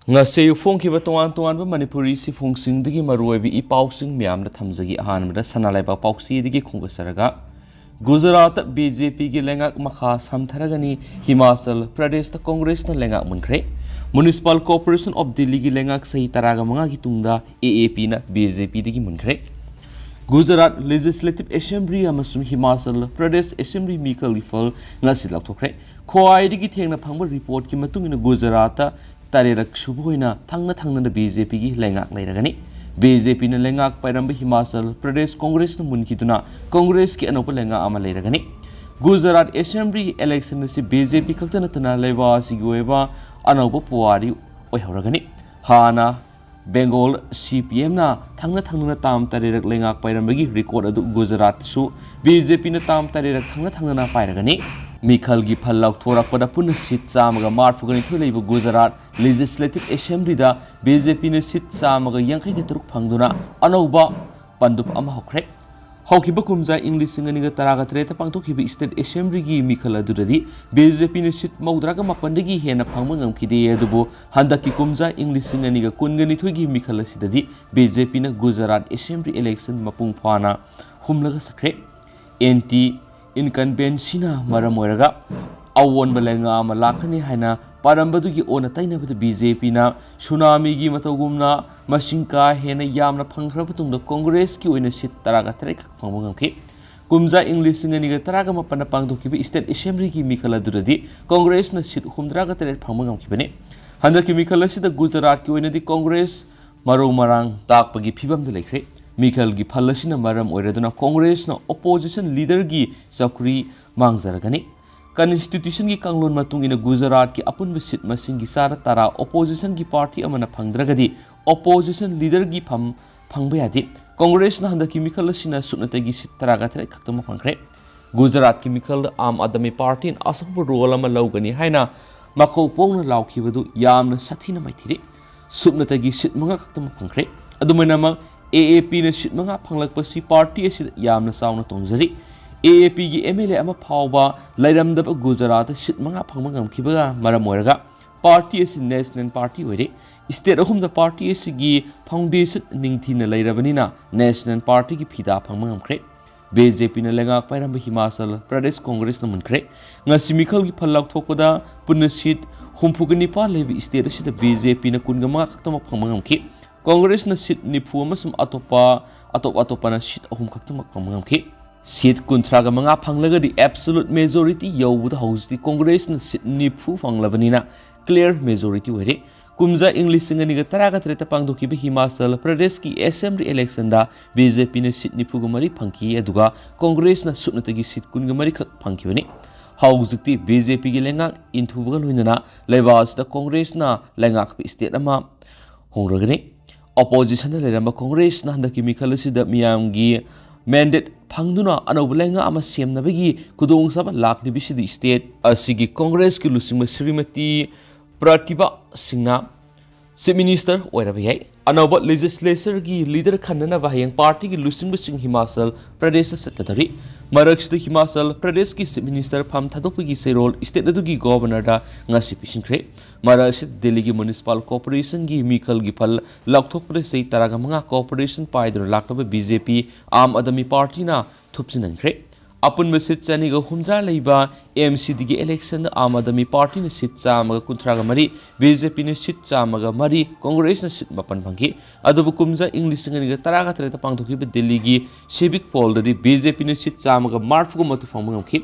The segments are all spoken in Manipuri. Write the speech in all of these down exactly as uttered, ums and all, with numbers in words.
ꯉꯁꯤ ꯐꯣꯡꯈꯤꯕ ꯇꯣꯉꯥꯟ ꯇꯣꯉꯥꯟꯕ ꯃꯅꯤꯄꯨꯔꯤ ꯁꯤꯐꯨꯡꯁꯤꯡꯗꯒꯤ ꯃꯔꯨꯑꯣꯏꯕ ꯏ ꯄꯥꯎꯁꯤꯡ ꯃꯌꯥꯝꯗ ꯊꯝꯖꯒꯦ꯫ ꯑꯍꯥꯟꯕꯗ ꯁꯅꯥ ꯂꯩꯕꯥꯛ ꯄꯥꯎꯆꯦꯗꯒꯤ ꯈꯣꯡꯗꯥꯖꯔꯒ, ꯒꯨꯖꯔꯥꯠꯇ ꯕꯤ ꯖꯦ ꯄꯤꯒꯤ ꯂꯩꯉꯥꯛ ꯃꯈꯥ ꯁꯝꯊꯔꯒꯅꯤ꯫ ꯍꯤꯃꯥꯆꯜ ꯄ꯭ꯔꯗꯦꯁꯇ ꯀꯣꯡꯒ꯭ꯔꯦꯁꯅ ꯂꯩꯉꯥꯛ ꯃꯨꯟꯈ꯭ꯔꯦ꯫ Municipal Corporation of Delhiꯒꯤ ꯂꯩꯉꯥꯛ ꯆꯍꯤ ꯇꯔꯥꯒ ꯃꯉꯥꯒꯤ ꯇꯨꯡꯗ A A Pꯅ B J Pꯗꯒꯤ ꯃꯨꯟꯈ꯭ꯔꯦ꯫ Gujarat Legislative Assembly ꯑꯃꯁꯨꯡ ꯍꯤꯃꯥꯆꯜ ꯄ꯭ꯔꯗꯦꯁ Assembly ꯃꯤꯈꯜꯒꯤ ꯐꯜ ꯉꯁꯤ ꯂꯥꯎꯊꯣꯛꯈ꯭ꯔꯦ꯫ ꯈ꯭ꯋꯥꯏꯗꯒꯤ ꯊꯦꯡꯅ ꯐꯪꯕ ꯔꯤꯄꯣꯔꯠꯀꯤ ꯃꯇꯨꯡ ꯏꯟꯅ ꯒꯨꯖꯔꯥꯠꯇ ꯇꯔꯦꯠꯔꯛ ꯁꯨꯕ ꯑꯣꯏꯅ ꯊꯪꯅ ꯊꯪꯅꯅ B J Pꯒꯤ ꯂꯩꯉꯥꯛ ꯂꯩꯔꯒꯅꯤ꯫ B J Pꯅ ꯂꯩꯉꯥꯛ ꯄꯥꯏꯔꯝꯕ ꯍꯤꯃꯥꯆꯜ ꯄ꯭ꯔꯗꯦꯁ ꯀꯣꯡꯒ꯭ꯔꯦꯁꯅ ꯃꯨꯟꯈꯤꯗꯨꯅ ꯀꯣꯡꯒ꯭ꯔꯦꯁꯀꯤ ꯑꯅꯧꯕ ꯂꯩꯉꯥꯛ ꯑꯃ ꯂꯩꯔꯒꯅꯤ꯫ ꯒꯨꯖꯔꯥꯠ Assembly election ꯑꯁꯤ B J P ꯈꯛꯇ ꯅꯠꯇꯅ ꯂꯩꯕꯥꯛ ꯑꯁꯤꯒꯤ ꯑꯣꯏꯕ ꯑꯅꯧꯕ ꯄꯨꯋꯥꯔꯤ ꯑꯣꯏꯍꯧꯔꯒꯅꯤ꯫ ꯍꯥꯟꯅ ꯕꯦꯡꯒꯣꯜ C P Mꯅ ꯊꯪꯅ ꯊꯪꯅꯅ ꯇꯥꯝ ꯇꯔꯦꯠꯔꯛ ꯂꯩꯉꯥꯛ ꯄꯥꯏꯔꯝꯕꯒꯤ ꯔꯦꯀꯣꯔꯗ ꯑꯗꯨ ꯒꯨꯖꯔꯥꯠꯁꯨ B J Pꯅ ꯇꯥꯝ ꯇꯔꯦꯠꯔꯛ ꯊꯪꯅ ꯊꯪꯅꯅ ꯄꯥꯏꯔꯒꯅꯤ꯫ ꯃꯤꯈꯜꯒꯤ ꯐꯜ ꯂꯥꯎꯊꯣꯔꯛꯄꯗ ꯄꯨꯟꯅ ꯁꯤꯠ ꯆꯥꯝꯃꯒ ꯃꯔꯤꯐꯨꯒ ꯅꯤꯊꯣꯏ ꯂꯩꯕ ꯒꯨꯖꯔꯥꯠ Legislative Assemblyꯗ B J Pꯅ ꯁꯤꯠ ꯆꯥꯝꯃꯒ ꯌꯥꯡꯈꯩꯒ ꯇꯔꯨꯛ ꯐꯪꯗꯨꯅ ꯑꯅꯧꯕ ꯄꯟꯗꯨꯞ ꯑꯃ ꯍꯧꯈ꯭ꯔꯦ꯫ ꯍꯧꯈꯤꯕ ꯀꯨꯝꯖꯥ ꯏꯪ ꯂꯤꯁꯤꯡ ꯑꯅꯤꯒ ꯇꯔꯥꯒ ꯇꯔꯦꯠꯇ ꯄꯥꯡꯊꯣꯛꯈꯤꯕ State Assemblyꯒꯤ ꯃꯤꯈꯜ ꯑꯗꯨꯗꯗꯤ B J Pꯅ ꯁꯤꯠ ꯃꯧꯗ꯭ꯔꯥꯒ ꯃꯥꯄꯟꯗꯒꯤ ꯍꯦꯟꯅ ꯐꯪꯕ ꯉꯝꯈꯤꯗꯦ꯫ ꯑꯗꯨꯕꯨ ꯍꯟꯗꯛꯀꯤ ꯀꯨꯝꯖꯥ ꯏꯪ ꯂꯤꯁꯤꯡ ꯑꯅꯤꯒ ꯀꯨꯟꯒ ꯅꯤꯊꯣꯏꯒꯤ ꯃꯤꯈꯜ ꯑꯁꯤꯗꯗꯤ B J Pꯅ Gujarat Assembly election ꯃꯄꯨꯡ ꯐꯥꯅ ꯍꯨꯝꯂꯒ ꯆꯠꯈ꯭ꯔꯦ꯫ Anti incumbencyꯅ ꯃꯔꯝ ꯑꯣꯏꯔꯒ ꯑꯑꯣꯟꯕ ꯂꯩꯉꯥꯛ ꯑꯃ ꯂꯥꯛꯀꯅꯤ ꯍꯥꯏꯅ ꯄꯥꯔꯝꯕꯗꯨꯒꯤ ꯑꯣꯟꯅ ꯇꯩꯅꯕꯗ B J Pꯅ ꯁꯨꯅꯥꯃꯤꯒꯤ ꯃꯇꯧꯒꯨꯝꯅ ꯃꯁꯤꯡ ꯀꯥ ꯍꯦꯟꯅ ꯌꯥꯝꯅ ꯐꯪꯈ꯭ꯔꯕ ꯇꯨꯡꯗ ꯀꯣꯡꯒ꯭ꯔꯦꯁꯀꯤ ꯑꯣꯏꯅ ꯁꯤꯠ ꯇꯔꯥꯒ ꯇꯔꯦꯠ ꯈꯛ ꯐꯪꯕ ꯉꯝꯈꯤ꯫ ꯀꯨꯝꯖꯥ ꯏꯪ ꯂꯤꯁꯤꯡ ꯑꯅꯤꯒ ꯇꯔꯥꯒ ꯃꯥꯄꯟꯗ ꯄꯥꯡꯊꯣꯛꯈꯤꯕ State Assemblyꯒꯤ ꯃꯤꯈꯜ ꯑꯗꯨꯗꯗꯤ ꯀꯣꯡꯒ꯭ꯔꯦꯁꯅ ꯁꯤꯠ ꯍꯨꯝꯗ꯭ꯔꯥꯒ ꯇꯔꯦꯠ ꯐꯪꯕ ꯉꯝꯈꯤꯕꯅꯤ꯫ ꯍꯟꯗꯛꯀꯤ ꯃꯤꯈꯜ ꯑꯁꯤꯗ ꯒꯨꯖꯔꯥꯠꯀꯤ ꯑꯣꯏꯅꯗꯤ ꯀꯣꯡꯒ꯭ꯔꯦꯁ ꯃꯔꯧ ꯃꯔꯥꯡ ꯇꯥꯛꯄꯒꯤ ꯐꯤꯕꯝꯗ ꯂꯩꯈ꯭ꯔꯦ꯫ ꯃꯤꯈꯜꯒꯤ ꯐꯜ ꯑꯁꯤꯅ ꯃꯔꯝ ꯑꯣꯏꯔꯗꯨꯅ ꯀꯣꯡꯒ꯭ꯔꯦꯁꯅ opposition leaderꯒꯤ ꯆꯧꯀ꯭ꯔꯤ ꯃꯥꯡꯖꯔꯒꯅꯤ꯫ Constitutionꯒꯤ ꯀꯥꯡꯂꯣꯟ ꯃꯇꯨꯡ ꯏꯟꯅ ꯒꯨꯖꯔꯥꯠꯀꯤ ꯑꯄꯨꯟꯕ ꯁꯤꯠ ꯃꯁꯤꯡꯒꯤ ꯆꯥꯗ ꯇꯔꯥ oppositionꯒꯤ party ꯑꯃꯅ ꯐꯪꯗ꯭ꯔꯒꯗꯤ opposition leaderꯒꯤ ꯐꯝ ꯐꯪꯕ ꯌꯥꯗꯦ꯫ ꯀꯣꯡꯒ꯭ꯔꯦꯁꯅ ꯍꯟꯗꯛꯀꯤ ꯃꯤꯈꯜ ꯑꯁꯤꯅ ꯁꯨꯞꯅꯇꯒꯤ ꯁꯤꯠ ꯇꯔꯥꯒ ꯇꯔꯦꯠ ꯈꯛꯇꯃꯛ ꯐꯪꯈ꯭ꯔꯦ꯫ ꯒꯨꯖꯔꯥꯠꯀꯤ ꯃꯤꯈꯜꯗ ꯑꯥꯝ ꯑꯥꯗꯃꯤ partyꯅ ꯑꯆꯧꯕ role ꯑꯃ ꯂꯧꯒꯅꯤ ꯍꯥꯏꯅ ꯃꯀꯣꯛ ꯄꯣꯛꯅ ꯂꯥꯎꯈꯤꯕꯗꯨ ꯌꯥꯝꯅ ꯁꯥꯊꯤꯅ ꯃꯥꯏꯊꯤꯔꯦ꯫ ꯁꯨꯞꯅꯇꯒꯤ ꯁꯤꯠ ꯃꯉꯥ ꯈꯛꯇꯃꯛ ꯐꯪꯈ꯭ꯔꯦ꯫ ꯑꯗꯨꯃꯥꯏꯅꯃꯛ A A Pꯅ ꯁꯤꯠ ꯃꯉꯥ ꯐꯪꯂꯛꯄꯁꯤ party ꯑꯁꯤꯗ ꯌꯥꯝꯅ ꯆꯥꯎꯅ ꯇꯣꯡꯖꯔꯤ꯫ A A Pꯒꯤ M L A ꯑꯃ ꯐꯥꯎꯕ ꯂꯩꯔꯝꯗꯕ ꯒꯨꯖꯔꯥꯠꯇ ꯁꯤꯠ ꯃꯉꯥ ꯐꯪꯕ ꯉꯝꯈꯤꯕꯒ ꯃꯔꯝ ꯑꯣꯏꯔꯒ ꯄꯥꯔꯇꯤ ꯑꯁꯤ ꯅꯦꯁꯅꯦꯜ ꯄꯥꯔꯇꯤ ꯑꯣꯏꯔꯦ꯫ ꯁ꯭ꯇꯦꯠ ꯑꯍꯨꯝꯗ ꯄꯥꯔꯇꯤ ꯑꯁꯤꯒꯤ ꯐꯥꯎꯟꯗꯦꯁꯟ ꯅꯤꯡꯊꯤꯅ ꯂꯩꯔꯕꯅꯤꯅ ꯅꯦꯁꯅꯦꯜ ꯄꯥꯔꯇꯤꯒꯤ ꯐꯤꯗꯥ ꯐꯪꯕ ꯉꯝꯈ꯭ꯔꯦ꯫ ꯕꯤ ꯖꯦ ꯄꯤꯅ ꯂꯩꯉꯥꯛ ꯄꯥꯏꯔꯝꯕ ꯍꯤꯃꯥꯆꯜ ꯄ꯭ꯔꯗꯦꯁ ꯀꯣꯡꯒ꯭ꯔꯦꯁꯅ ꯃꯨꯟꯈ꯭ꯔꯦ꯫ ꯉꯁꯤ ꯃꯤꯈꯜꯒꯤ ꯐꯜ ꯂꯥꯎꯊꯣꯛꯄꯗ ꯄꯨꯟꯅ ꯁꯤꯠ ꯍꯨꯝꯐꯨꯒ ꯅꯤꯄꯥꯟ ꯂꯩꯕ ꯁ꯭ꯇꯦꯠ ꯑꯁꯤꯗ ꯕꯤ ꯖꯦ ꯄꯤꯅ ꯀꯨꯟꯒ ꯃꯉꯥ ꯈꯛꯇꯃꯛ ꯐꯪꯕ ꯉꯝꯈꯤ꯫ ꯀꯣꯡꯒ꯭ꯔꯦꯁꯅ ꯁꯤꯠ ꯅꯤꯐꯨ ꯑꯃꯁꯨꯡ ꯑꯇꯣꯞꯄ, ꯑꯇꯣꯞ ꯑꯇꯣꯞꯄꯅ ꯁꯤꯠ ꯑꯍꯨꯝ ꯈꯛꯇꯃꯛ ꯐꯪꯕ ꯉꯝꯈꯤ꯫ ꯁꯤꯠ ꯀꯨꯟꯊ꯭ꯔꯥꯒ ꯃꯉꯥ ꯐꯪꯂꯒꯗꯤ ꯑꯦꯕꯁꯣꯂꯨꯠ ꯃꯦꯖꯣꯔꯤꯇꯤ ꯌꯧꯕꯗ ꯍꯧꯖꯤꯛꯇꯤ ꯀꯣꯡꯒ꯭ꯔꯦꯁꯅ ꯁꯤꯠ ꯅꯤꯐꯨ ꯐꯪꯂꯕꯅꯤꯅ ꯀ꯭ꯂꯤꯌꯔ ꯃꯦꯖꯣꯔꯤꯇꯤ ꯑꯣꯏꯔꯦ꯫ ꯀꯨꯝꯖꯥ ꯏꯪ ꯂꯤꯁꯤꯡ ꯑꯅꯤꯒ ꯇꯔꯥꯒ ꯇꯔꯦꯠꯇ ꯄꯥꯡꯊꯣꯛꯈꯤꯕ ꯍꯤꯃꯥꯆꯜ ꯄ꯭ꯔꯗꯦꯁꯀꯤ ꯑꯦꯁꯦꯝꯕ꯭ꯂꯤ ꯏꯂꯦꯛꯁꯟꯗ ꯕꯤ ꯖꯦ ꯄꯤꯅ ꯁꯤꯠ ꯅꯤꯐꯨꯒ ꯃꯔꯤ ꯐꯪꯈꯤ, ꯑꯗꯨꯒ ꯀꯣꯡꯒ꯭ꯔꯦꯁꯅ ꯁꯨꯞꯅꯇꯒꯤ ꯁꯤꯠ ꯀꯨꯟꯒ ꯃꯔꯤ ꯈꯛ ꯐꯪꯈꯤꯕꯅꯤ꯫ ꯍꯧꯖꯤꯛꯇꯤ ꯕꯤ ꯖꯦ ꯄꯤꯒꯤ ꯂꯩꯉꯥꯛ ꯏꯟꯊꯨꯕꯒ ꯂꯣꯏꯅꯅ ꯂꯩꯕꯥꯛ ꯑꯁꯤꯗ ꯀꯣꯡꯒ꯭ꯔꯦꯁꯅ ꯂꯩꯉꯥꯛꯄ ꯁ꯭ꯇꯦꯠ ꯑꯃ ꯍꯣꯡꯂꯒꯅꯤ꯫ ꯑꯣꯄꯣꯖꯤꯁꯟꯗ ꯂꯩꯔꯝꯕ ꯀꯣꯡꯒ꯭ꯔꯦꯁꯅ ꯍꯟꯗꯛꯀꯤ ꯃꯤꯈꯜ ꯑꯁꯤꯗ ꯃꯤꯌꯥꯝꯒꯤ ꯃꯦꯟꯗꯦꯠ ꯐꯪꯗꯨꯅ ꯑꯅꯧꯕ ꯂꯩꯉꯥꯛ ꯑꯃ ꯁꯦꯝꯅꯕꯒꯤ ꯈꯨꯗꯣꯡꯆꯥꯕ ꯂꯥꯛꯂꯤꯕꯁꯤꯗꯤ ꯁ꯭ꯇꯦꯠ ꯑꯁꯤꯒꯤ ꯀꯣꯡꯒ꯭ꯔꯦꯁꯀꯤ ꯂꯨꯆꯤꯡꯕ ꯁ꯭ꯔꯤꯃꯇꯤ ꯄ꯭ꯔꯇꯤꯚꯥ ꯁꯤꯡꯅ ꯆꯤꯐ ꯃꯤꯅꯤꯁꯇꯔ ꯑꯣꯏꯔꯕ ꯌꯥꯏ꯫ ꯑꯅꯧꯕ ꯂꯦꯖꯤꯁꯂꯦꯆꯔꯒꯤ ꯂꯤꯗꯔ ꯈꯟꯅꯅꯕ ꯍꯌꯦꯡ ꯄꯥꯔꯇꯤꯒꯤ ꯂꯨꯆꯤꯡꯕꯁꯤꯡ ꯍꯤꯃꯥꯆꯜ ꯄ꯭ꯔꯗꯦꯁꯇ ꯆꯠꯀꯗꯧꯔꯤ꯫ ꯃꯔꯛꯁꯤꯗ ꯍꯤꯃꯥꯆꯜ ꯄ꯭ꯔꯗꯦꯁꯀꯤ ꯆꯤꯐ ꯃꯤꯅꯤꯁꯇꯔ ꯐꯝ ꯊꯥꯗꯣꯛꯄꯒꯤ ꯆꯦꯔꯣꯜ ꯁ꯭ꯇꯦꯠ ꯑꯗꯨꯒꯤ ꯒꯣꯚꯔꯅꯔꯗ ꯉꯁꯤ ꯄꯤꯁꯤꯟꯈ꯭ꯔꯦ꯫ ꯃꯔꯛ ꯑꯁꯤꯗ ꯗꯦꯜꯂꯤꯒꯤ ꯃ꯭ꯌꯨꯅꯤꯁꯤꯄꯥꯜ ꯀꯣꯔꯄꯣꯔꯦꯁꯟꯒꯤ ꯃꯤꯈꯜꯒꯤ ꯐꯜ ꯂꯥꯎꯊꯣꯛꯄꯗ ꯆꯍꯤ ꯇꯔꯥꯒ ꯃꯉꯥ ꯀꯣꯔꯄꯣꯔꯦꯁꯟ ꯄꯥꯏꯗꯨꯅ ꯂꯥꯛꯂꯕ ꯕꯤ ꯖꯦ ꯄꯤ, ꯑꯥꯝ ꯑꯥꯗꯃꯤ ꯄꯥꯔꯇꯤꯅ ꯊꯨꯞꯆꯤꯟꯍꯟꯈ꯭ꯔꯦ꯫ ꯑꯄꯨꯟꯕ ꯁꯤꯠ ꯆꯅꯤꯒ ꯍꯨꯝꯗ꯭ꯔꯥ ꯂꯩꯕ ꯑꯦꯝ ꯁꯤ ꯗꯤꯒꯤ ꯏꯂꯦꯛꯁꯟꯗ ꯑꯥꯝ ꯑꯥꯗꯃꯤ ꯄꯥꯔꯇꯤꯅ ꯁꯤꯠ ꯆꯥꯝꯃꯒ ꯀꯨꯟꯊ꯭ꯔꯥꯒ ꯃꯔꯤ, ꯕꯤ ꯖꯦ ꯄꯤꯅ ꯁꯤꯠ ꯆꯥꯝꯃꯒ ꯃꯔꯤ, ꯀꯣꯡꯒ꯭ꯔꯦꯁꯅ ꯁꯤꯠ ꯃꯥꯄꯟ ꯐꯪꯈꯤ꯫ ꯑꯗꯨꯕꯨ ꯀꯨꯝꯖꯥ ꯏꯪ ꯂꯤꯁꯤꯡ ꯑꯅꯤꯒ ꯇꯔꯥꯒ ꯇꯔꯦꯠꯇ ꯄꯥꯡꯊꯣꯛꯈꯤꯕ ꯗꯤꯜꯂꯤꯒꯤ ꯁꯤꯚꯤꯛ ꯄꯣꯜꯗꯗꯤ ꯕꯤ ꯖꯦ ꯄꯤꯅ ꯁꯤꯠ ꯆꯥꯝꯃꯒ ꯃꯔꯤꯐꯨꯒ ꯃꯥꯊꯣꯏ ꯐꯪꯕ ꯉꯝꯈꯤ꯫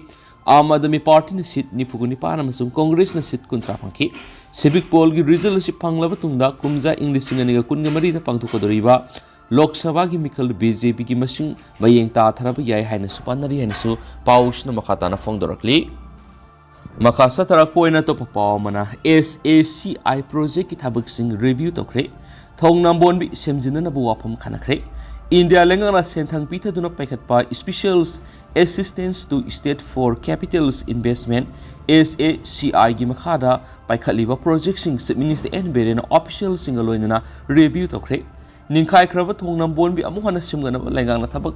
ꯑꯥꯝ ꯑꯥꯗꯃꯤ ꯄꯥꯔꯇꯤꯅ ꯁꯤꯠ ꯅꯤꯐꯨꯒ ꯅꯤꯄꯥꯟ ꯑꯃꯁꯨꯡ ꯀꯣꯡꯒ꯭ꯔꯦꯁꯅ ꯁꯤꯠ ꯀꯨꯟꯊ꯭ꯔꯥ ꯐꯪꯈꯤ꯫ ꯁꯤꯚꯤꯛ ꯄꯣꯜꯒꯤ ꯔꯤꯖꯜ ꯑꯁꯤ ꯐꯪꯂꯕ ꯇꯨꯡꯗ ꯀꯨꯝꯖꯥ ꯏꯪ ꯂꯤꯁꯤꯡ ꯑꯅꯤꯒ ꯀꯨꯟꯒ ꯃꯔꯤꯗ ꯄꯥꯡꯊꯣꯛꯀꯗꯧꯔꯤꯕ ꯂꯣꯛ ꯁꯚꯥꯒꯤ ꯃꯤꯈꯜ ꯕꯤ ꯖꯦ ꯄꯤꯒꯤ ꯃꯁꯤꯡ ꯃꯌꯦꯡ ꯇꯥꯊꯔꯕ ꯌꯥꯏ ꯍꯥꯏꯅꯁꯨ ꯄꯥꯅꯔꯤ ꯍꯥꯏꯅꯁꯨ ꯄꯥꯎꯁꯤꯅ ꯃꯈꯥ ꯇꯥꯅ ꯐꯣꯡꯗꯣꯔꯛꯂꯤ꯫ ꯃꯈꯥ ꯆꯠꯊꯔꯛꯄ ꯑꯣꯏꯅ ꯑꯇꯣꯞꯄ ꯄꯥꯎ ꯑꯃꯅ, ꯑꯦꯁ ꯑꯦ ꯁꯤ ꯑꯥꯏ ꯄ꯭ꯔꯣꯖꯦꯛꯀꯤ ꯊꯕꯛꯁꯤꯡ ꯔꯤꯚ꯭ꯌꯨ ꯇꯧꯈ꯭ꯔꯦ꯫ ꯊꯣꯡ ꯅꯝꯕꯣꯟꯕꯤ ꯁꯦꯝꯖꯤꯟꯅꯅꯕ ꯋꯥꯐꯝ ꯈꯟꯅꯈ꯭ꯔꯦ꯫ ꯏꯟꯗꯤꯌꯥ ꯂꯩꯉꯥꯛꯅ ꯁꯦꯟꯊꯪ ꯄꯤꯊꯗꯨꯅ ꯄꯥꯏꯈꯠꯄ Special Assistance to State for Capital Investment, ꯑꯦꯁ ꯑꯦ ꯁꯤ ꯑꯥꯏꯒꯤ ꯃꯈꯥꯗ ꯄꯥꯏꯈꯠꯂꯤꯕ ꯄ꯭ꯔꯣꯖꯦꯛꯁꯤꯡ ꯆꯤꯐ ꯃꯤꯅꯤꯁꯇꯔ ꯑꯦꯟ ꯕꯤꯔꯦꯟꯅ ꯑꯣꯐꯤꯁꯤꯌꯦꯜꯁꯤꯡꯒ ꯂꯣꯏꯅꯅ ꯔꯤꯚ꯭ꯌꯨ ꯇꯧꯈ꯭ꯔꯦ꯫ ꯅꯤꯡꯈꯥꯏꯈ꯭ꯔꯕ ꯊꯣꯡ ꯅꯝꯕꯣꯟꯕꯤ ꯑꯃꯨꯛ ꯍꯟꯅ ꯁꯦꯝꯒꯠꯅꯕ ꯂꯩꯉꯥꯛꯅ ꯊꯕꯛ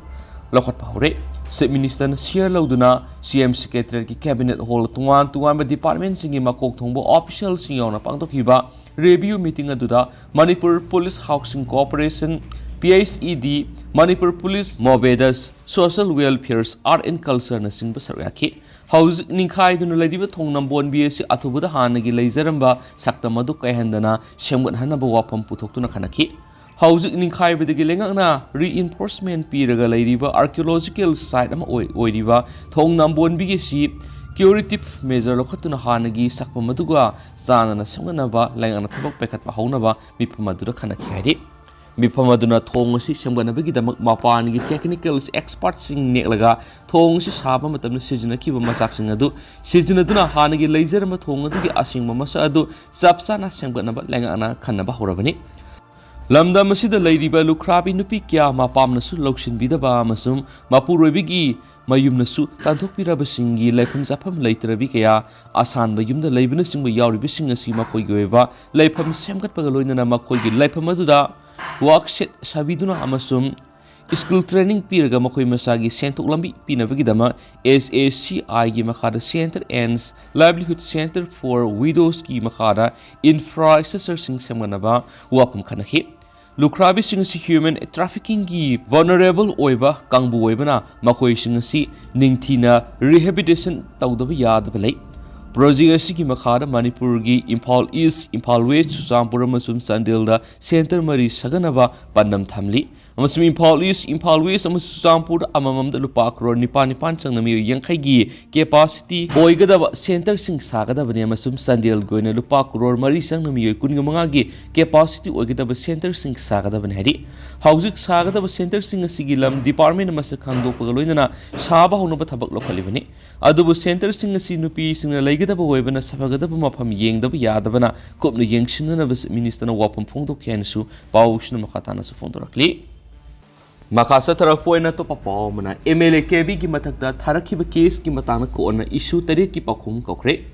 ꯂꯧꯈꯠꯄ ꯍꯧꯔꯦ꯫ Chief Ministerꯅ ꯁꯤꯌꯔ ꯂꯧꯗꯨꯅ C M Secretariatꯀꯤ Cabinet Hall ꯇꯣꯉꯥꯟ ꯇꯣꯉꯥꯟꯕ departmentꯁꯤꯡꯒꯤ ꯃꯀꯣꯛ ꯊꯣꯡꯕ officialꯁꯤꯡ ꯌꯥꯎꯅ ꯄꯥꯡꯊꯣꯛꯈꯤꯕ review meeting ꯑꯗꯨꯗ Manipur Police Housing Corporation, P H E D, Manipur Police, MOBEDUS, Social Welfare, Art and Cultureꯅꯆꯤꯡꯕ ꯁꯔꯨꯛ ꯌꯥꯈꯤ꯫ ꯍꯧꯖꯤꯛ ꯅꯤꯡꯈꯥꯏꯗꯨꯅ ꯂꯩꯔꯤꯕ ꯊꯣꯡ ꯅꯝꯕꯣꯟꯕꯤ ꯑꯁꯤ ꯑꯊꯨꯕꯗ ꯍꯥꯟꯅꯒꯤ ꯂꯩꯖꯔꯝꯕ ꯁꯛꯇꯝ ꯑꯗꯨ ꯀꯥꯏꯍꯟꯗꯅ ꯁꯦꯝꯒꯠꯍꯟꯅꯕ ꯋꯥꯐꯝ ꯄꯨꯊꯣꯛꯇꯨꯅ ꯈꯟꯅꯈꯤ꯫ ꯍꯧꯖꯤꯛ ꯅꯤꯡꯈꯥꯏꯕꯗꯒꯤ ꯂꯩꯉꯥꯛꯅ reinforcement ꯄꯤꯔꯒ ꯂꯩꯔꯤꯕ archaeological site ꯑꯃ ꯑꯣꯏ-, ꯑꯣꯏꯔꯤꯕ ꯊꯣꯡ ꯅꯝꯕꯣꯟꯕꯤꯒꯤ ꯑꯁꯤ curative measure ꯂꯧꯈꯠꯇꯨꯅ ꯍꯥꯟꯅꯒꯤ ꯁꯛꯐꯝ ꯑꯗꯨꯒ ꯆꯥꯟꯅꯅ ꯁꯦꯝꯒꯠꯅꯕ ꯂꯩꯉꯥꯛꯅ ꯊꯕꯛ ꯄꯥꯏꯈꯠꯄ ꯍꯧꯅꯕ ꯃꯤꯐꯝ ꯑꯗꯨꯗ ꯈꯟꯅꯈꯤ ꯍꯥꯏꯔꯤ꯫ ꯃꯤꯐꯝ ꯑꯗꯨꯅ ꯊꯣꯡ ꯑꯁꯤ ꯁꯦꯝꯒꯠꯅꯕꯒꯤꯗꯃꯛ ꯃꯄꯥꯟꯒꯤ technical expertꯁꯤꯡ ꯅꯦꯛꯂꯒ ꯊꯣꯡ ꯑꯁꯤ ꯁꯥꯕ ꯃꯇꯝꯗ ꯁꯤꯖꯤꯟꯅꯈꯤꯕ ꯃꯆꯥꯛꯁꯤꯡ ꯑꯗꯨ ꯁꯤꯖꯤꯟꯅꯗꯨꯅ ꯍꯥꯟꯅꯒꯤ ꯂꯩꯖꯔꯝꯕ ꯊꯣꯡ ꯑꯗꯨꯒꯤ ꯑꯁꯦꯡꯕ ꯃꯁꯛ ꯑꯗꯨ ꯆꯞ ꯆꯥꯅ ꯁꯦꯝꯒꯠꯅꯕ ꯂꯩꯉꯥꯛꯅ ꯈꯟꯅꯕ ꯍꯧꯔꯕꯅꯤ꯫ ꯂꯝꯗꯝ ꯑꯁꯤꯗ ꯂꯩꯔꯤꯕ ꯂꯨꯈ꯭ꯔꯥꯕꯤ ꯅꯨꯄꯤ ꯀꯌꯥ ꯃꯄꯥꯝꯅꯁꯨ ꯂꯧꯁꯤꯟꯕꯤꯗꯕ ꯑꯃꯁꯨꯡ ꯃꯄꯨꯔꯣꯏꯕꯒꯤ ꯃꯌꯨꯝꯅꯁꯨ ꯇꯥꯟꯊꯣꯛꯄꯤꯔꯕꯁꯤꯡꯒꯤ ꯂꯩꯐꯝ ꯆꯥꯐꯝ ꯂꯩꯇ꯭ꯔꯕꯤ ꯀꯌꯥ, ꯑꯁꯥꯟꯕ ꯌꯨꯝꯗ ꯂꯩꯕꯅꯆꯤꯡꯕ ꯌꯥꯎꯔꯤꯕꯁꯤꯡ ꯑꯁꯤ ꯃꯈꯣꯏꯒꯤ ꯑꯣꯏꯕ ꯂꯩꯐꯝ ꯁꯦꯝꯒꯠꯄꯒ ꯂꯣꯏꯅꯅ ꯃꯈꯣꯏꯒꯤ ꯂꯩꯐꯝ ꯑꯗꯨꯗ work shed ꯁꯥꯕꯤꯗꯨꯅ ꯑꯃꯁꯨꯡ skill training ꯄꯤꯔꯒ ꯃꯈꯣꯏ ꯃꯁꯥꯒꯤ ꯁꯦꯟꯊꯣꯛ ꯂꯝꯕꯤ ꯄꯤꯅꯕꯒꯤꯗꯃꯛ S A C Iꯒꯤ ꯃꯈꯥꯗ Centre and Livelihood Centre for Widowsꯀꯤ ꯃꯈꯥꯗ infrastructureꯁꯤꯡ ꯁꯦꯝꯒꯠꯅꯕ ꯋꯥꯐꯝ ꯈꯟꯅꯈꯤ꯫ ꯂꯨꯈ꯭ꯔꯥꯕꯤꯁꯤꯡ ꯑꯁꯤ human traffickingꯒꯤ vulnerable ꯑꯣꯏꯕ ꯀꯥꯡꯕꯨ ꯑꯣꯏꯕꯅ ꯃꯈꯣꯏꯁꯤꯡ ꯑꯁꯤ ꯅꯤꯡꯊꯤꯅ rehabilitation ꯇꯧꯗꯕ ꯌꯥꯗꯕ ꯂꯩ꯫ Project ꯑꯁꯤꯒꯤ ꯃꯈꯥꯗ ꯃꯅꯤꯄꯨꯔꯒꯤ ꯏꯝꯐꯥꯜ East, ꯏꯝꯐꯥꯜ West, ꯆꯨꯔꯆꯥꯟꯄꯨꯔ ꯑꯃꯁꯨꯡ ꯆꯥꯟꯗꯦꯜꯗ centre ꯃꯔꯤ ꯁꯥꯒꯠꯅꯕ ꯄꯥꯟꯗꯝ ꯊꯝꯂꯤ꯫ ꯑꯃꯁꯨꯡ ꯏꯝꯐꯥꯜ East, ꯏꯝꯐꯥꯜ West ꯑꯃꯁꯨꯡ ꯆꯨꯔꯆꯥꯟꯄꯨꯔꯗ ꯑꯃꯃꯝꯗ ꯂꯨꯄꯥ ꯀ꯭ꯔꯣꯔ ꯅꯤꯄꯥꯟ, ꯅꯤꯄꯥꯟ ꯆꯪꯅ ꯃꯤꯑꯣꯏ ꯌꯥꯡꯈꯩꯒꯤ capacity ꯑꯣꯏꯒꯗꯕ centreꯁꯤꯡ ꯁꯥꯒꯗꯕꯅꯤ ꯑꯃꯁꯨꯡ ꯆꯥꯟꯗꯦꯜꯒꯤ ꯑꯣꯏꯅ ꯂꯨꯄꯥ ꯀ꯭ꯔꯣꯔ ꯃꯔꯤ ꯆꯪꯅ ꯃꯤꯑꯣꯏ ꯀꯨꯟꯒ ꯃꯉꯥꯒꯤ capacity ꯑꯣꯏꯒꯗꯕ centreꯁꯤꯡ ꯁꯥꯒꯗꯕꯅꯤ ꯍꯥꯏꯔꯤ꯫ ꯍꯧꯖꯤꯛ ꯁꯥꯒꯗꯕ centreꯁꯤꯡ ꯑꯁꯤꯒꯤ ꯂꯝ department ꯃꯁꯛ ꯈꯪꯗꯣꯛꯄꯒ ꯂꯣꯏꯅꯅ ꯁꯥꯕ ꯍꯧꯅꯕ ꯊꯕꯛ ꯂꯧꯈꯠꯂꯤꯕꯅꯤ꯫ ꯑꯗꯨꯕꯨ centreꯁꯤꯡ ꯑꯁꯤ ꯅꯨꯄꯤꯁꯤꯡꯅ ꯂꯩꯒꯗꯕ ꯑꯣꯏꯕꯅ ꯁꯐꯒꯗꯕ ꯃꯐꯝ ꯌꯦꯡꯗꯕ ꯌꯥꯗꯕꯅ ꯀꯨꯞꯅ ꯌꯦꯡꯁꯤꯟꯅꯅꯕ Ministerꯅ ꯋꯥꯐꯝ ꯐꯣꯡꯗꯣꯛꯈꯤ ꯍꯥꯏꯅꯁꯨ ꯄꯥꯎꯁꯤꯅ ꯃꯈꯥ ꯇꯥꯅꯁꯨ ꯐꯣꯡꯗꯣꯔꯛꯂꯤ꯫ ꯃꯈꯥ ꯆꯠꯊꯔꯛꯄ ꯑꯣꯏꯅ ꯑꯇꯣꯞꯄ ꯄꯥꯎ ꯑꯃꯅ, M L A ꯀꯦꯕꯤꯒꯤ ꯃꯊꯛꯇ ꯊꯥꯔꯛꯈꯤꯕ caseꯀꯤ ꯃꯇꯥꯡꯗ ꯀꯣꯔꯠꯅ issue ꯇꯔꯦꯠꯀꯤ ꯄꯥꯎꯈꯨꯝ ꯀꯧꯈ꯭ꯔꯦ꯫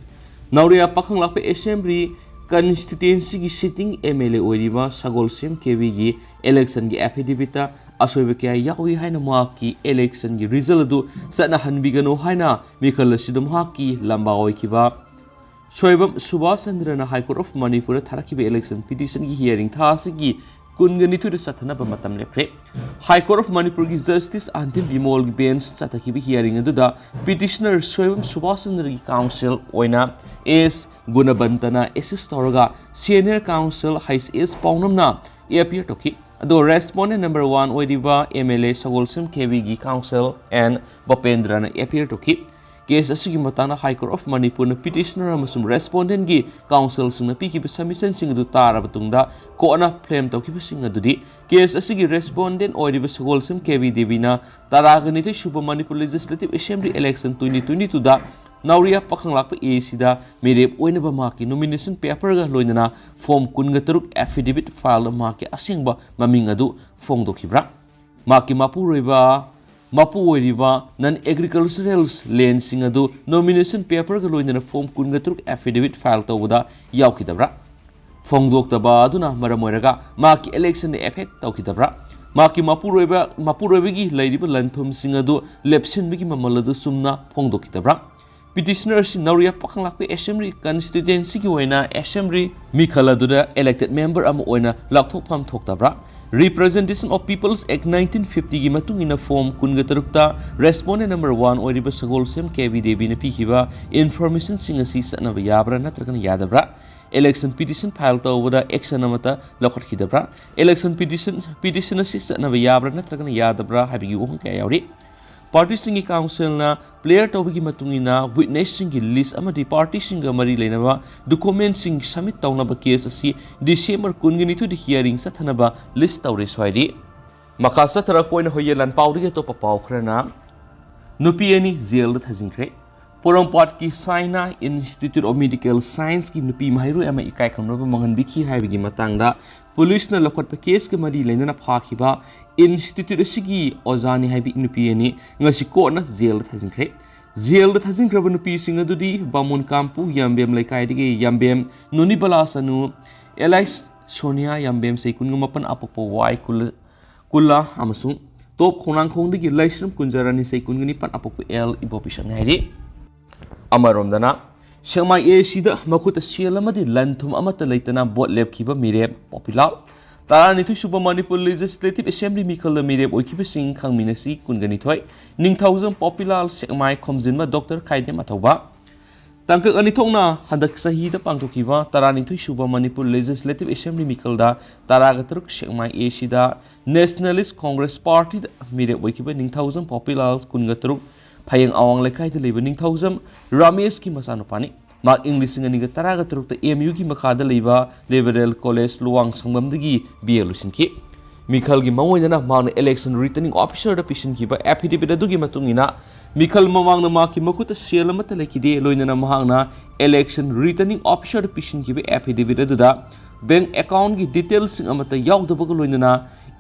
ꯅꯧꯔꯤꯌꯥ ꯄꯥꯈꯪꯂꯥꯛꯄ Assembly constituencyꯒꯤ sitting M L A ꯑꯣꯏꯔꯤꯕ ꯁꯒꯣꯜꯁꯦꯝ ꯀꯦꯕꯤꯒꯤ electionꯒꯤ affidavitꯇ ꯑꯁꯣꯏꯕ ꯀꯌꯥ ꯌꯥꯎꯏ ꯍꯥꯏꯅ ꯃꯍꯥꯛꯀꯤ election ꯒꯤ result ꯑꯗꯨ ꯆꯠꯅꯍꯟꯕꯤꯒꯅꯨ ꯍꯥꯏꯅ ꯃꯤꯈꯜ ꯑꯁꯤꯗ ꯃꯍꯥꯛꯀꯤ ꯂꯝꯕꯥ ꯑꯣꯏꯈꯤꯕ Soibam Subhas ꯆꯟꯗ꯭ꯔꯅ High Court of Manipur the ꯊꯥꯔꯛꯈꯤꯕ election petition ꯒꯤ hearing ꯊꯥ ꯑꯁꯤꯒꯤ ꯀꯨꯟꯒ ꯅꯤꯊꯣꯏꯗ ꯆꯠꯊꯅꯕ ꯃꯇꯝ ꯂꯦꯞꯈ꯭ꯔꯦ꯫ High Court of Manipur ꯒꯤ Justice ꯑꯟꯇꯤꯝ ꯕꯤꯃꯣꯜꯒꯤ bench ꯆꯠꯊꯈꯤꯕ hearing ꯑꯗꯨꯗ petitioner ꯁꯣꯏꯕꯝ ꯁꯨꯕꯥꯁ ꯆꯟꯗ꯭ꯔꯒꯤ counsel ꯑꯣꯏꯅ ꯑꯦꯁ ꯒꯨꯅꯕꯟꯇꯅ assist ꯇꯧꯔꯒ senior counsel ꯍꯩꯆ ꯑꯦꯁ ꯄꯥꯎꯅꯝꯅ appear ꯇꯧꯈꯤ꯫ ꯑꯗꯣ respondent number one ꯑꯣꯏꯔꯤꯕ ꯑꯦꯝ ꯑꯦꯜ ꯑꯦ ꯁꯒꯣꯜꯁꯦꯝ ꯀꯦꯕꯤꯒꯤ counsel ꯑꯦꯟ ꯕꯣꯄꯦꯟꯗ꯭ꯔꯅ appear ꯇꯧꯈꯤ꯫ Case ꯑꯁꯤꯒꯤ ꯃꯇꯥꯡꯗ High Court of Manipur ꯅ petitioner ꯑꯃꯁꯨꯡ respondent ꯒꯤ counsel ꯁꯤꯡꯅ ꯄꯤꯈꯤꯕ submission ꯁꯤꯡ ꯑꯗꯨ ꯇꯥꯔꯕ ꯇꯨꯡꯗ court ꯅ claim ꯇꯧꯈꯤꯕꯁꯤꯡ ꯑꯗꯨꯗꯤ case ꯑꯁꯤꯒꯤ respondent ꯑꯣꯏꯔꯤꯕ ꯁꯒꯣꯜꯁꯦꯝ ꯀꯦꯕꯤ ꯗꯦꯕꯤꯅ ꯇꯔꯥꯒ ꯅꯤꯊꯣꯏ ꯁꯨꯕ Manipur Legislative Assembly election twenty twenty two ꯗ ꯅꯥꯎꯔꯤꯌꯥ ꯄꯥꯈꯪꯂꯥꯛꯄ ꯑꯦ ꯁꯤꯗ ꯃꯤꯔꯦꯞ ꯑꯣꯏꯅꯕ ꯃꯍꯥꯛꯀꯤ nomination paper ꯒ ꯂꯣꯏꯅꯅ form ꯀꯨꯟꯒ ꯇꯔꯨꯛ affidavit file ꯗ ꯃꯍꯥꯛꯀꯤ ꯑꯁꯦꯡꯕ ꯃꯃꯤꯡ ꯑꯗꯨ ꯐꯣꯡꯗꯣꯛꯈꯤꯕ꯭ꯔꯥ? ꯃꯍꯥꯛꯀꯤ ꯃꯄꯨꯔꯣꯏꯕ, ꯃꯄꯨ ꯑꯣꯏꯔꯤꯕ non agricultural land ꯁꯤꯡ ꯑꯗꯨ nomination paper ꯒ ꯂꯣꯏꯅꯅ form ꯀꯨꯟꯒ ꯇꯔꯨꯛ affidavit file ꯇꯧꯕꯗ ꯌꯥꯎꯈꯤꯗꯕ꯭ꯔꯥ? ꯐꯣꯡꯗꯣꯛꯇꯕ ꯑꯗꯨꯅ ꯃꯔꯝ ꯑꯣꯏꯔꯒ ꯃꯍꯥꯛꯀꯤ election ꯗ effect ꯇꯧꯈꯤꯗꯕ꯭ꯔꯥ? ꯃꯍꯥꯛꯀꯤ ꯃꯄꯨꯔꯣꯏꯕ, ꯃꯄꯨꯔꯣꯏꯕꯒꯤ ꯂꯩꯔꯤꯕ ꯂꯟ ꯊꯨꯝꯁꯤꯡ ꯑꯗꯨ ꯂꯦꯞꯁꯤꯟꯕꯒꯤ ꯃꯃꯜ ꯑꯗꯨ ꯆꯨꯝꯅ ꯐꯣꯡꯗꯣꯛꯈꯤꯗꯕ꯭ꯔꯥ? Petitioner ꯑꯁꯤ ꯅꯥꯎꯔꯤꯌꯥ ꯄꯥꯈꯪꯂꯥꯛꯄꯤ Assembly constituency ꯒꯤ ꯑꯣꯏꯅ Assembly ꯃꯤꯈꯜ ꯑꯗꯨꯗ elected member ꯑꯃ ꯑꯣꯏꯅ ꯂꯥꯎꯊꯣꯛꯐꯝ ꯊꯣꯛꯇꯕ꯭ꯔꯥ? Representation of People's Act nineteen fifty ꯒꯤ ꯃꯇꯨꯡ ꯏꯟꯅ form ꯀꯨꯟꯒ ꯇꯔꯨꯛꯇ respondent number one ꯑꯣꯏꯔꯤꯕ ꯁꯒꯣꯜꯁꯦꯝ ꯀꯦꯕꯤ ꯗꯦꯕꯤꯅ ꯄꯤꯈꯤꯕ information ꯁꯤꯡ ꯑꯁꯤ ꯆꯠꯅꯕ ꯌꯥꯕ꯭ꯔꯥ ꯅꯠꯇ꯭ꯔꯒꯅ ꯌꯥꯗꯕ꯭ꯔꯥ? Election petition file ꯇꯧꯕꯗ action ꯑꯃꯠꯇ ꯂꯧꯈꯠꯈꯤꯗꯕ꯭ꯔꯥ? Election petition, petition ꯑꯁꯤ ꯆꯠꯅꯕ ꯌꯥꯕ꯭ꯔꯥ ꯅꯠꯇ꯭ꯔꯒꯅ ꯌꯥꯗꯕ꯭ꯔꯥ ꯍꯥꯏꯕꯒꯤ ꯋꯥꯍꯪ ꯀꯌꯥ ꯌꯥꯎꯔꯤ꯫ Party ꯁꯤꯡꯒꯤ counsel ꯅ clear ꯇꯧꯕꯒꯤ ꯃꯇꯨꯡ ꯏꯟꯅ witness ꯁꯤꯡꯒꯤ list ꯑꯃꯗꯤ party ꯁꯤꯡꯒ ꯃꯔꯤ ꯂꯩꯅꯕ document ꯁꯤꯡ submit ꯇꯧꯅꯕ case ꯑꯁꯤ December ꯀꯨꯟꯒ ꯅꯤꯊꯣꯏꯗ hearing ꯆꯠꯊꯅꯕ list ꯇꯧꯔꯦꯁꯨ ꯍꯥꯏꯔꯤ꯫ ꯃꯈꯥ ꯆꯠꯊꯔꯛꯄ ꯑꯣꯏꯅ ꯍꯣꯌꯦ ꯂꯥꯟꯄꯥꯎꯗꯒꯤ ꯑꯇꯣꯞꯄ ꯄꯥꯎ ꯈꯔꯅ, ꯅꯨꯄꯤ ꯑꯅꯤ jail the ꯊꯥꯖꯤꯟꯈ꯭ꯔꯦ꯫ ꯄꯣꯔꯣꯝꯄꯥꯠꯀꯤ Saina Institute of Medical Science ꯀꯤ ꯅꯨꯄꯤ ꯃꯍꯩꯔꯣꯏ ꯑꯃ ꯏꯀꯥꯏ ꯈꯨꯝꯅꯕ ꯃꯥꯡꯍꯟꯕꯤꯈꯤ ꯍꯥꯏꯕꯒꯤ ꯃꯇꯥꯡꯗ police ꯅ ꯂꯧꯈꯠꯄ case ꯀ ꯃꯔꯤ ꯂꯩꯅꯅ ꯐꯥꯈꯤꯕ institute ꯑꯁꯤꯒꯤ ꯑꯣꯖꯥꯅꯤ ꯍꯥꯏꯕꯤ ꯅꯨꯄꯤ ꯑꯅꯤ ꯉꯁꯤ court ꯅ jail ꯗ ꯊꯥꯖꯤꯟꯈ꯭ꯔꯦ꯫ Jail ꯗ ꯊꯥꯖꯤꯟꯈ꯭ꯔꯕ ꯅꯨꯄꯤꯁꯤꯡ ꯑꯗꯨꯗꯤ ꯕꯥꯃꯣꯟ ꯀꯥꯝꯄꯨ ꯌꯥꯝꯕꯦꯝ ꯂꯩꯀꯥꯏꯗꯒꯤ ꯌꯥꯝꯕꯦꯝ ꯅꯣꯅꯤꯕꯂꯥ ꯁꯅꯨ, alias ꯁꯣꯅꯤꯌꯥ ꯌꯥꯝꯕꯦꯝ, ꯆꯍꯤ ꯀꯨꯟꯒ ꯃꯥꯄꯟ, ꯑꯄꯣꯛꯄ ꯋꯥꯏ ꯀꯨꯜ-, ꯀꯨꯜꯂꯥ ꯑꯃꯁꯨꯡ ꯇꯣꯞ ꯈꯣꯡꯅꯥꯡꯈꯣꯡꯗꯒꯤ ꯂꯩꯁ꯭ꯔꯝ ꯀꯨꯟꯖꯔꯥꯅꯤ ꯆꯍꯤ ꯀꯨꯟꯒ ꯅꯤꯄꯥꯟ ꯑꯄꯣꯛꯄ ꯑꯦꯜ ꯏꯕꯣꯕꯤꯁꯟ ꯍꯥꯏꯔꯤ꯫ ꯑꯃꯔꯣꯝꯗꯅ, ꯁꯦꯛꯃꯥꯏ ꯑꯦ ꯁꯤꯗ ꯃꯈꯨꯠꯇ ꯁꯦꯜ ꯑꯃꯗꯤ ꯂꯟ ꯊꯨꯝ ꯑꯃꯠꯇ ꯂꯩꯇꯅ ꯚꯣꯠ ꯂꯦꯞꯈꯤꯕ ꯃꯤꯔꯦꯞ ꯄꯣꯄꯤꯂꯥꯜ꯫ ꯇꯔꯥꯅꯤꯊꯣꯏ ꯁꯨꯕ ꯃꯅꯤꯄꯨꯔ ꯂꯦꯖꯤꯁꯂꯦꯇꯤꯚ ꯑꯦꯁꯦꯝꯕ꯭ꯂꯤ ꯃꯤꯈꯜꯗ ꯃꯤꯔꯦꯞ ꯑꯣꯏꯈꯤꯕꯁꯤꯡ ꯈꯪꯃꯤꯟꯅꯁꯤ꯫ ꯀꯨꯟꯒ ꯅꯤꯊꯣꯏ, ꯅꯤꯡꯊꯧꯖꯝ ꯄꯣꯄꯤꯂꯥꯜ, ꯁꯦꯛꯃꯥꯏ꯫ ꯈꯣꯝꯖꯤꯟꯕ ꯗꯣꯛꯇꯔ ꯈꯥꯏꯗꯦꯝ ꯑꯊꯧꯕ꯫ ꯇꯥꯡꯀꯛ ꯑꯅꯤ ꯊꯣꯛꯅ ꯍꯟꯗꯛ ꯆꯍꯤꯗ ꯄꯥꯡꯊꯣꯛꯈꯤꯕ ꯇꯔꯥꯅꯤꯊꯣꯏ ꯁꯨꯕ ꯃꯅꯤꯄꯨꯔ ꯂꯦꯖꯤꯁꯂꯦꯇꯤꯚ ꯑꯦꯁꯦꯝꯕ꯭ꯂꯤ ꯃꯤꯈꯜꯗ ꯇꯔꯥꯒ ꯇꯔꯨꯛ ꯁꯦꯛꯃꯥꯏ ꯑꯦ ꯁꯤꯗ ꯅꯦꯁꯅꯦꯂꯤꯁ ꯀꯣꯡꯒ꯭ꯔꯦꯁ ꯄꯥꯔꯇꯤꯗ ꯃꯤꯔꯦꯞ ꯑꯣꯏꯈꯤꯕ ꯅꯤꯡꯊꯧꯖꯝ ꯄꯣꯄꯤꯂꯥꯜ, ꯀꯨꯟꯒ ꯇꯔꯨꯛ, ꯐꯌꯦꯡ ꯑꯋꯥꯡ ꯂꯩꯀꯥꯏꯗ ꯂꯩꯕ ꯅꯤꯡꯊꯧꯖꯝ ꯔꯥꯃꯦꯁꯀꯤ ꯃꯆꯥꯅꯨꯄꯥꯅꯤ꯫ ꯃꯍꯥꯛ ꯏꯪ ꯂꯤꯁꯤꯡ ꯑꯅꯤꯒ ꯇꯔꯥꯒ ꯇꯔꯨꯛꯇ ꯑꯦꯝ ꯌꯨꯒꯤ ꯃꯈꯥꯗ ꯂꯩꯕ ꯂꯤꯕꯔꯦꯜ ꯀꯣꯂꯦꯖ ꯂꯨꯋꯥꯡꯁꯪꯕꯝꯗꯒꯤ ꯕꯤ ꯑꯦ ꯂꯣꯏꯁꯤꯟꯈꯤ꯫ ꯃꯤꯈꯜꯒꯤ ꯃꯑꯣꯡ ꯑꯣꯏꯅꯅ ꯃꯍꯥꯛꯅ ꯏꯂꯦꯛꯁꯟ ꯔꯤꯇꯔꯅꯤꯡ ꯑꯣꯐꯤꯁꯔꯗ ꯄꯤꯁꯤꯟꯈꯤꯕ ꯑꯦꯐꯤꯗꯦꯕꯤꯠ ꯑꯗꯨꯒꯤ ꯃꯇꯨꯡ ꯏꯟꯅ, ꯃꯤꯈꯜ ꯃꯃꯥꯡꯗ ꯃꯍꯥꯛꯀꯤ ꯃꯈꯨꯠꯇ ꯁꯦꯜ ꯑꯃꯠꯇ ꯂꯩꯈꯤꯗꯦ꯫ ꯂꯣꯏꯅꯅ ꯃꯍꯥꯛꯅ ꯏꯂꯦꯛꯁꯟ ꯔꯤꯇꯔꯅꯤꯡ ꯑꯣꯐꯤꯁꯔꯗ ꯄꯤꯁꯤꯟꯈꯤꯕ ꯑꯦꯐꯤꯗꯦꯕꯤꯠ ꯑꯗꯨꯗ ꯕꯦꯡꯛ ꯑꯦꯀꯥꯎꯟꯒꯤ ꯗꯤꯇꯦꯜꯁꯤꯡ ꯑꯃꯠꯇ ꯌꯥꯎꯗꯕꯒ ꯂꯣꯏꯅꯅ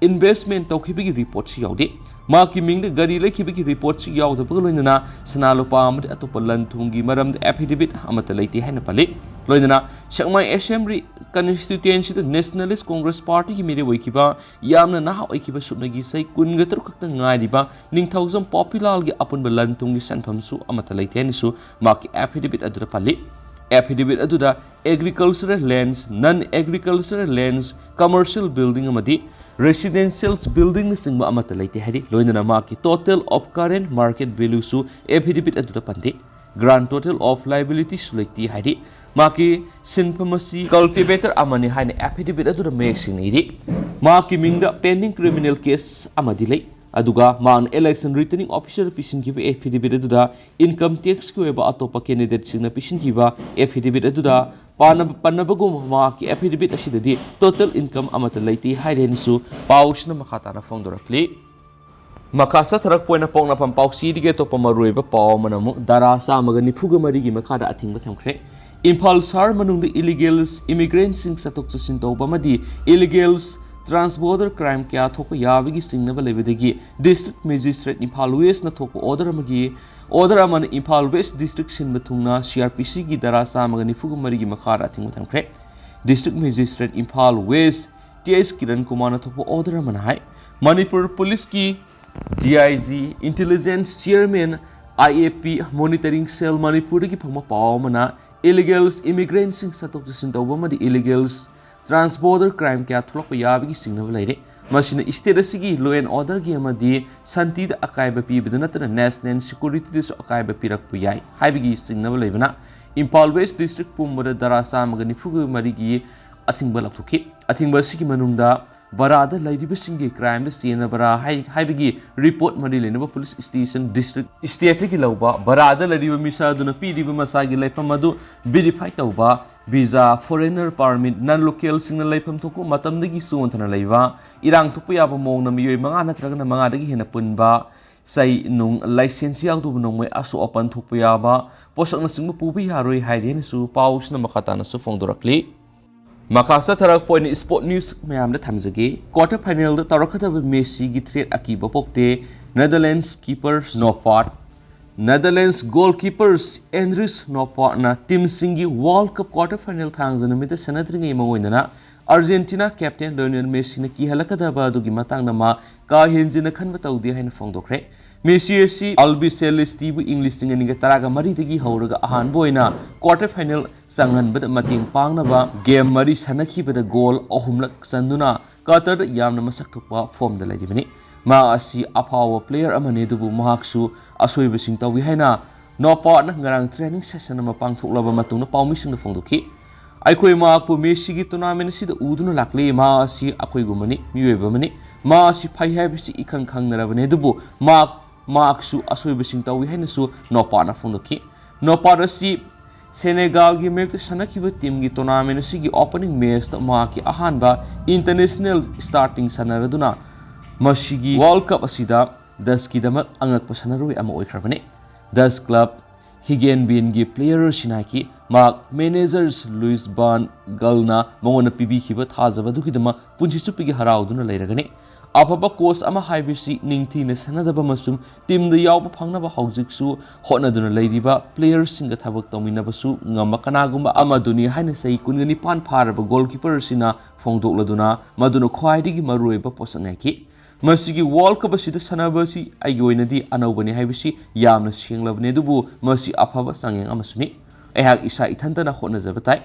ꯏꯟꯚꯦꯁ꯭ꯠꯃꯦꯟꯠ ꯇꯧꯈꯤꯕꯒꯤ ꯔꯤꯄꯣꯔꯠꯁꯨ ꯌꯥꯎꯗꯦ꯫ ꯃꯍꯥꯛꯀꯤ ꯃꯤꯡꯗ ꯒꯥꯔꯤ ꯂꯩꯈꯤꯕꯒꯤ ꯔꯤꯄꯣꯔꯠꯁꯨ ꯌꯥꯎꯗꯕꯒ ꯂꯣꯏꯅꯅ ꯁꯅꯥ ꯂꯨꯄꯥ ꯑꯃꯗꯤ ꯑꯇꯣꯞꯄ ꯂꯟ ꯊꯨꯝꯒꯤ ꯃꯔꯝꯗ ꯑꯦꯐꯤꯗꯦꯕꯤꯠ ꯑꯃꯠꯇ ꯂꯩꯇꯦ ꯍꯥꯏꯅ ꯄꯜꯂꯤ꯫ ꯂꯣꯏꯅꯅ ꯁꯦꯛꯃꯥꯏ ꯑꯦꯁꯦꯝꯕ꯭ꯂꯤ ꯀꯟꯁꯇꯤꯇ꯭ꯋꯦꯟꯁꯤꯗ ꯅꯦꯁꯅꯦꯂꯤꯁ ꯀꯣꯡꯒ꯭ꯔꯦꯁ ꯄꯥꯔꯇꯤꯒꯤ ꯃꯤꯔꯦꯞ ꯑꯣꯏꯈꯤꯕ ꯌꯥꯝꯅ ꯅꯍꯥ ꯑꯣꯏꯈꯤꯕ ꯁꯨꯞꯅꯒꯤ ꯆꯍꯤ ꯀꯨꯟꯒ ꯇꯔꯨꯛ ꯈꯛꯇ ꯉꯥꯏꯔꯤꯕ ꯅꯤꯡꯊꯧꯖꯝ ꯄꯣꯄꯤꯂꯥꯜꯒꯤ ꯑꯄꯨꯟꯕ ꯂꯟ ꯊꯨꯝꯒꯤ ꯁꯦꯟꯐꯝꯁꯨ ꯑꯃꯠꯇ ꯂꯩꯇꯦ ꯍꯥꯏꯅꯁꯨ ꯃꯍꯥꯛꯀꯤ ꯑꯦꯐꯤꯗꯦꯕꯤꯠ ꯑꯗꯨꯗ ꯄꯜꯂꯤ꯫ ꯑꯦꯐꯤꯗꯦꯕꯤꯠ ꯑꯗꯨꯗ agricultural lands, non agricultural lands, commercial building ꯑꯃꯗꯤ ꯔꯦꯁꯤꯗꯦꯟꯁꯤꯌꯦꯜ ꯕꯤꯜꯗꯤꯡꯅꯆꯤꯡꯕ ꯑꯃꯠꯇ ꯂꯩꯇꯦ ꯍꯥꯏꯔꯤ꯫ ꯂꯣꯏꯅꯅ ꯃꯍꯥꯛꯀꯤ total of current market valueꯁꯨ ꯑꯦꯐꯤꯗꯦꯕꯤꯠ ꯑꯗꯨꯗ ꯄꯟꯗꯦ꯫ Grand total of liabilityꯁꯨ ꯂꯩꯇꯦ ꯍꯥꯏꯔꯤ꯫ ꯃꯍꯥꯛꯀꯤ ꯁꯤꯟꯐꯝ ꯑꯁꯤ ꯀꯜꯇꯤꯚꯦꯇꯔ ꯑꯃꯅꯤ ꯍꯥꯏꯅ ꯑꯦꯐꯤꯗꯦꯕꯤꯠ ꯑꯗꯨꯗ ꯃꯌꯦꯛ ꯁꯦꯡꯅ ꯏꯔꯤ꯫ ꯃꯍꯥꯛꯀꯤ ꯃꯤꯡꯗ ꯄꯦꯟꯗꯤꯡ ꯀ꯭ꯔꯤꯃꯤꯅꯦꯜ ꯀꯦꯁ ꯑꯃꯗꯤ ꯂꯩ꯫ ꯑꯗꯨꯒ ꯃꯍꯥꯛꯅ ꯏꯂꯦꯛꯁꯟ ꯔꯤꯇꯔꯅꯤꯡ ꯑꯣꯐꯤꯁꯔꯗ ꯄꯤꯁꯤꯟꯈꯤꯕ ꯑꯦꯐꯤꯗꯦꯕꯤꯠ ꯑꯗꯨꯗ ꯏꯟꯀꯝ ꯇꯦꯛꯁꯀꯤ ꯑꯣꯏꯕ ꯑꯇꯣꯞꯄ ꯀꯦꯟꯗꯤꯗꯦꯠꯁꯤꯡꯅ ꯄꯤꯁꯤꯟꯈꯤꯕ ꯑꯦꯐꯤꯗꯦꯕꯤꯠ ꯑꯗꯨꯗ ꯄꯥꯟꯅꯕ-, ꯄꯟꯅꯕꯒꯨꯝꯕ ꯃꯍꯥꯛꯀꯤ ꯑꯦꯐꯤꯗꯦꯕꯤꯠ ꯑꯁꯤꯗꯗꯤ total income ꯑꯃꯠꯇ ꯂꯩꯇꯦ ꯍꯥꯏꯔꯦ ꯍꯥꯏꯅꯁꯨ ꯄꯥꯎꯁꯤꯅ ꯃꯈꯥ ꯇꯥꯅ ꯐꯣꯡꯗꯣꯔꯛꯂꯤ꯫ ꯃꯈꯥ ꯆꯠꯊꯔꯛꯄ ꯑꯣꯏꯅ ꯄꯣꯛꯅꯐꯝ ꯄꯥꯎꯆꯦꯗꯒꯤ ꯑꯇꯣꯞꯄ ꯃꯔꯨꯑꯣꯏꯕ ꯄꯥꯎ ꯑꯃꯅ ꯑꯃꯨꯛ ꯙꯥꯔꯥ ꯆꯥꯝꯃꯒ ꯅꯤꯐꯨꯒ ꯃꯔꯤꯒꯤ ꯃꯈꯥꯗ ꯑꯊꯤꯡꯕ ꯊꯝꯈ꯭ꯔꯦ꯫ ꯏꯝꯐꯥꯜ ꯁꯍꯔ ꯃꯅꯨꯡꯗ ꯏꯂꯤꯒꯦꯜꯁ ꯏꯃꯤꯒ꯭ꯔꯦꯟꯠꯁꯤꯡ ꯆꯠꯊꯣꯛ ꯆꯠꯁꯤꯟ ꯇꯧꯕ ꯑꯃꯗꯤ ꯏꯂꯤꯒꯦꯜꯁ ꯇ꯭ꯔꯥꯟꯁ ꯕꯣꯔꯗꯔ ꯀ꯭ꯔꯥꯏꯝ ꯀꯌꯥ ꯊꯣꯛꯄ ꯌꯥꯕꯒꯤ ꯆꯤꯡꯅꯕ ꯂꯩꯕꯗꯒꯤ ꯗꯤꯁꯇ꯭ꯔꯤꯛꯠ ꯃꯦꯖꯤꯁꯇ꯭ꯔꯦꯠ ꯏꯝꯐꯥꯜ ꯋꯦꯁ꯭ꯠꯅ ꯊꯣꯛꯄ ꯑꯣꯔꯗꯔ ꯑꯃꯒꯤ, ꯑꯣꯔꯗꯔ ꯑꯃꯅ ꯏꯝꯐꯥꯜ ꯋꯦꯁ꯭ꯠ ꯗꯤꯁꯇ꯭ꯔꯤꯛꯠ ꯁꯤꯟꯕ ꯊꯨꯡꯅ ꯁꯤ ꯑꯥꯔ ꯄꯤ ꯁꯤꯒꯤ ꯙꯥꯔꯥ ꯆꯥꯝꯃꯒ ꯅꯤꯐꯨꯒ ꯃꯔꯤꯒꯤ ꯃꯈꯥꯗ ꯑꯊꯤꯡꯕ ꯊꯝꯈ꯭ꯔꯦ꯫ District magistrate Imphal west T S Kiran ꯀꯨꯃꯥꯔꯅ ꯊꯣꯛꯄ ꯑꯣꯔꯗꯔ ꯑꯃꯅ ꯍꯥꯏ, ꯃꯅꯤꯄꯨꯔ ꯄꯨꯂꯤꯁꯀꯤ D I G, intelligence chairman, I A P monitoring cell ꯃꯅꯤꯄꯨꯔꯗꯒꯤ ꯐꯪꯕ ꯄꯥꯎ ꯑꯃꯅ, ꯏꯂꯤꯒꯦꯜꯁ ꯏꯃꯤꯒ꯭ꯔꯦꯟꯁꯤꯡ ꯆꯠꯊꯣꯛ ꯆꯠꯁꯤꯟ ꯇꯧꯕ ꯑꯃꯗꯤ ꯏꯂꯤꯒꯦꯜꯁ ꯇ꯭ꯔꯥꯟꯁ ꯕꯣꯔꯗꯔ ꯀ꯭ꯔꯥꯏꯝ ꯀꯌꯥ ꯊꯣꯛꯂꯛꯄ ꯌꯥꯕꯒꯤ ꯆꯤꯡꯅꯕ ꯂꯩꯔꯦ꯫ ꯃꯁꯤꯅ ꯏꯁꯇꯦꯠ ꯑꯁꯤꯒꯤ ꯂꯣ ꯑꯦꯟ ꯑꯣꯔꯗꯔꯒꯤ ꯑꯃꯗꯤ ꯁꯥꯟꯇꯤꯗ ꯑꯀꯥꯏꯕ ꯄꯤꯕꯗ ꯅꯠꯇꯅ ꯅꯦꯁꯅꯦꯜ ꯁꯦꯀ꯭ꯌꯨꯔꯤꯇꯤꯗꯁꯨ ꯑꯀꯥꯏꯕ ꯄꯤꯔꯛꯄ ꯌꯥꯏ ꯍꯥꯏꯕꯒꯤ ꯆꯤꯡꯅꯕ ꯂꯩꯕꯅ, ꯏꯝꯐꯥꯜ ꯋꯦꯁ ꯗꯤꯁꯇ꯭ꯔꯤꯛ ꯄꯨꯝꯕꯗ ꯙꯔꯥ ꯆꯥꯝꯃꯒ ꯅꯤꯐꯨꯒ ꯃꯔꯤꯒꯤ ꯑꯊꯤꯡꯕ ꯂꯥꯎꯊꯣꯛꯈꯤ꯫ ꯑꯊꯤꯡꯕ ꯑꯁꯤꯒꯤ ꯃꯅꯨꯡꯗ ꯕꯔꯥꯗ ꯂꯩꯔꯤꯕꯁꯤꯡꯒꯤ ꯀ꯭ꯔꯥꯏꯝꯗ ꯆꯦꯟꯅꯕ꯭ꯔꯥ ꯍꯥꯏ-, ꯍꯥꯏꯕꯒꯤ ꯔꯤꯄꯣꯔꯠ ꯃꯔꯤ ꯂꯩꯅꯕ ꯄꯨꯂꯤꯁ ꯁ꯭ꯇꯦꯁꯟ ꯗꯤꯁꯇ꯭ꯔꯤꯛ ꯁ꯭ꯇꯦꯠꯇꯒꯤ ꯂꯧꯕ, ꯕꯔꯥꯗ ꯂꯩꯔꯤꯕ ꯃꯤꯁꯛ ꯑꯗꯨꯅ ꯄꯤꯔꯤꯕ ꯃꯁꯥꯒꯤ ꯂꯩꯐꯝ ꯑꯗꯨ ꯚꯦꯔꯤꯐꯥꯏ ꯇꯧꯕ, ꯚꯤꯖꯥ, ꯐꯣꯔꯦꯅꯔ ꯄꯥꯔꯃꯤꯠ, ꯅꯟ ꯂꯣꯀꯦꯜꯁꯤꯡꯅ ꯂꯩꯐꯝ ꯊꯣꯛꯄ ꯃꯇꯝꯗꯒꯤ ꯆꯣꯟꯊꯅ ꯂꯩꯕ, ꯏꯔꯥꯡ ꯊꯣꯛꯄ ꯌꯥꯕ ꯃꯑꯣꯡꯗ ꯃꯤꯑꯣꯏ ꯃꯉꯥ ꯅꯠꯇ꯭ꯔꯒꯅ ꯃꯉꯥꯗꯒꯤ ꯍꯦꯟꯅ ꯄꯨꯟꯕ, ꯆꯩ ꯅꯨꯡ, ꯂꯥꯏꯁꯦꯟꯁ ꯌꯥꯎꯗꯕ ꯅꯣꯡꯃꯩ, ꯑꯁꯣꯛ ꯑꯄꯟ ꯊꯣꯛꯄ ꯌꯥꯕ ꯄꯣꯠꯁꯛꯅꯆꯤꯡꯕ ꯄꯨꯕ ꯌꯥꯔꯣꯏ ꯍꯥꯏꯔꯤ ꯍꯥꯏꯅꯁꯨ ꯄꯥꯎꯁꯤꯅ ꯃꯈꯥ ꯇꯥꯅꯁꯨ ꯐꯣꯡꯗꯣꯔꯛꯂꯤ꯫ ꯃꯈꯥ ꯆꯠꯊꯔꯛꯄ ꯑꯣꯏꯅ ꯁ꯭ꯄꯣꯔꯠ ꯅ꯭ꯌꯨꯁ ꯃꯌꯥꯝꯗ ꯊꯝꯖꯒꯦ꯫ ꯀ꯭ꯋꯥꯔꯇꯔ ꯐꯥꯏꯅꯦꯜꯗ ꯇꯧꯔꯛꯀꯗꯕ ꯃꯦꯁꯤꯒꯤ ꯊ꯭ꯔꯦꯠ ꯑꯀꯤꯕ ꯄꯣꯛꯇꯦ꯫ Netherlands keeper Noppert, Netherlands goal keeper Andries ꯅꯣꯄꯥꯔꯠꯅ ꯇꯤꯝꯁꯤꯡꯒꯤ ꯋꯥꯔꯜꯗ ꯀꯞ ꯀ꯭ꯋꯥꯔꯇꯔ ꯐꯥꯏꯅꯦꯜ ꯊꯥꯡꯖ ꯅꯨꯃꯤꯠꯇ ꯁꯥꯟꯅꯗ꯭ꯔꯤꯉꯩ ꯃꯥꯡꯑꯣꯏꯅꯅ ꯑꯥꯔꯖꯦꯟꯇꯤꯅꯥ ꯀꯦꯞꯇꯦꯟ ꯂꯤꯑꯣꯅꯦꯜ ꯃꯦꯁꯤꯅ ꯀꯤꯍꯜꯂꯛꯀꯗꯕ ꯑꯗꯨꯒꯤ ꯃꯇꯥꯡꯗ ꯃꯥ ꯀꯥ ꯍꯦꯟꯖꯤꯟꯅ ꯈꯟꯕ ꯇꯧꯗꯦ ꯍꯥꯏꯅ ꯐꯣꯡꯗꯣꯛꯈ꯭ꯔꯦ꯫ ꯃꯦꯁꯤ ꯑꯁꯤ ꯑꯜꯕꯤ ꯁꯦꯂꯦꯁꯇꯤꯕꯨ ꯏꯪ ꯂꯤꯁꯤꯡ ꯑꯅꯤꯒ ꯇꯔꯥꯒ ꯃꯔꯤꯗꯒꯤ ꯍꯧꯔꯒ ꯑꯍꯥꯟꯕ ꯑꯣꯏꯅ ꯀ꯭ꯋꯥꯔꯇꯔ ꯐꯥꯏꯅꯦꯜ ꯆꯪꯍꯟꯕꯗ ꯃꯇꯦꯡ ꯄꯥꯡꯅꯕ ꯒꯦꯝ ꯃꯔꯤ ꯁꯥꯟꯅꯈꯤꯕꯗ ꯒꯣꯜ ꯑꯍꯨꯝꯂꯛ ꯆꯟꯗꯨꯅ ꯀꯇꯔꯗ ꯌꯥꯝꯅ ꯃꯁꯛ ꯊꯣꯛꯄ ꯐꯣꯝꯗ ꯂꯩꯔꯤꯕꯅꯤ꯫ ꯃꯍꯥꯛ ꯑꯁꯤ ꯑꯐꯥꯎꯕ ꯄ꯭ꯂꯦꯌꯔ ꯑꯃꯅꯤ, ꯑꯗꯨꯕꯨ ꯃꯍꯥꯛꯁꯨ ꯑꯁꯣꯏꯕꯁꯤꯡ ꯇꯧꯏ ꯍꯥꯏꯅ ꯅꯣꯄꯥꯔꯠꯅ ꯉꯔꯥꯡ ꯇ꯭ꯔꯦꯅꯤꯡ ꯁꯦꯁꯟ ꯑꯃ ꯄꯥꯡꯊꯣꯛꯂꯕ ꯃꯇꯨꯡꯗ ꯄꯥꯎꯃꯤꯁꯤꯡꯗ ꯐꯣꯡꯗꯣꯛꯈꯤ꯫ "ꯑꯩꯈꯣꯏ ꯃꯍꯥꯛꯄꯨ ꯃꯦꯁꯤꯒꯤ ꯇꯣꯔꯅꯥꯃꯦꯟ ꯑꯁꯤꯗ ꯎꯗꯨꯅ ꯂꯥꯛꯂꯤ꯫ ꯃꯍꯥꯛ ꯑꯁꯤ ꯑꯩꯈꯣꯏꯒꯨꯝꯕꯅꯤ, ꯃꯤꯑꯣꯏꯕ ꯑꯃꯅꯤ꯫ ꯃꯍꯥꯛ ꯑꯁꯤ ꯐꯩ ꯍꯥꯏꯕꯁꯤ ꯏꯈꯪ ꯈꯪꯅꯔꯕꯅꯤ, ꯑꯗꯨꯕꯨ ꯃꯍꯥꯛ, ꯃꯍꯥꯛꯁꯨ ꯑꯁꯣꯏꯕꯁꯤꯡ ꯇꯧꯏ" ꯍꯥꯏꯅꯁꯨ ꯅꯣꯄꯥꯔꯠꯅ ꯐꯣꯡꯗꯣꯛꯈꯤ꯫ ꯅꯣꯄꯥꯔꯠ ꯑꯁꯤ ꯁꯦꯅꯦꯒꯥꯜꯒꯤ ꯃꯥꯌꯣꯛꯇ ꯁꯥꯟꯅꯈꯤꯕ ꯇꯤꯝꯒꯤ ꯇꯣꯔꯅꯥꯃꯦꯟ ꯑꯁꯤꯒꯤ ꯑꯣꯄꯅꯤꯡ ꯃꯦꯆꯇ ꯃꯍꯥꯛꯀꯤ ꯑꯍꯥꯟꯕ ꯏꯟꯇꯔꯅꯦꯁꯅꯦꯜ ꯁ꯭ꯇꯥꯔꯇꯤꯡ ꯁꯥꯟꯅꯔꯗꯨꯅ ꯃꯁꯤꯒꯤ ꯋꯥꯔꯜꯗ ꯀꯞ ꯑꯁꯤꯗ ꯗꯁꯀꯤꯗꯃꯛ ꯑꯉꯛꯄ ꯁꯥꯟꯅꯔꯣꯏ ꯑꯃ ꯑꯣꯏꯈ꯭ꯔꯕꯅꯤ꯫ ꯗꯁ ꯀ꯭ꯂꯕ ꯍꯤꯒꯦꯟꯕꯤꯟꯒꯤ ꯄ꯭ꯂꯦꯌꯔ ꯑꯁꯤꯅ ꯍꯥꯏꯈꯤ, ꯃꯍꯥꯛ ꯃꯦꯅꯦꯖꯔ ꯂꯨꯏꯁ ꯚꯥꯟ ꯒꯜꯅ ꯃꯉꯣꯟꯗ ꯄꯤꯕꯤꯈꯤꯕ ꯊꯥꯖꯕ ꯑꯗꯨꯒꯤꯗꯃꯛ ꯄꯨꯟꯁꯤ ꯆꯨꯞꯄꯒꯤ ꯍꯔꯥꯎꯗꯨꯅ ꯂꯩꯔꯒꯅꯤ꯫ ꯑꯐꯕ ꯀꯣꯆ ꯑꯃ ꯍꯥꯏꯕꯁꯤ ꯅꯤꯡꯊꯤꯅ ꯁꯥꯟꯅꯗꯕ ꯑꯃꯁꯨꯡ ꯇꯤꯝꯗ ꯌꯥꯎꯕ ꯐꯪꯅꯕ ꯍꯧꯖꯤꯛꯁꯨ ꯍꯣꯠꯅꯗꯨꯅ ꯂꯩꯔꯤꯕ ꯄ꯭ꯂꯦꯌꯔꯁꯤꯡꯒ ꯊꯕꯛ ꯇꯧꯃꯤꯟꯅꯕꯁꯨ ꯉꯝꯕ ꯀꯅꯥꯒꯨꯝꯕ ꯑꯃꯗꯨꯅꯤ ꯍꯥꯏꯅ ꯆꯍꯤ ꯀꯨꯟꯒ ꯅꯤꯄꯥꯟ ꯐꯥꯔꯕ ꯒꯣꯜꯀꯤꯄꯔ ꯑꯁꯤꯅ ꯐꯣꯡꯗꯣꯛꯂꯗꯨꯅ ꯃꯗꯨꯅ ꯈ꯭ꯋꯥꯏꯗꯒꯤ ꯃꯔꯨꯑꯣꯏꯕ ꯄꯣꯠꯁꯛꯅꯤ ꯍꯥꯏꯈꯤ꯫ ꯃꯁꯤꯒꯤ World Cup ꯑꯁꯤꯗ ꯁꯥꯟꯅꯕ ꯑꯁꯤ ꯑꯩꯒꯤ ꯑꯣꯏꯅꯗꯤ ꯑꯅꯧꯕꯅꯤ ꯍꯥꯏꯕꯁꯤ ꯌꯥꯝꯅ ꯁꯦꯡꯂꯕꯅꯤ, ꯑꯗꯨꯕꯨ ꯃꯁꯤ ꯑꯐꯕ ꯆꯥꯡꯌꯦꯡ ꯑꯃꯁꯨꯅꯤ꯫ ꯑꯩꯍꯥꯛ ꯏꯁꯥ ꯏꯊꯟꯇꯅ ꯍꯣꯠꯅꯖꯕ ꯇꯥꯏ꯫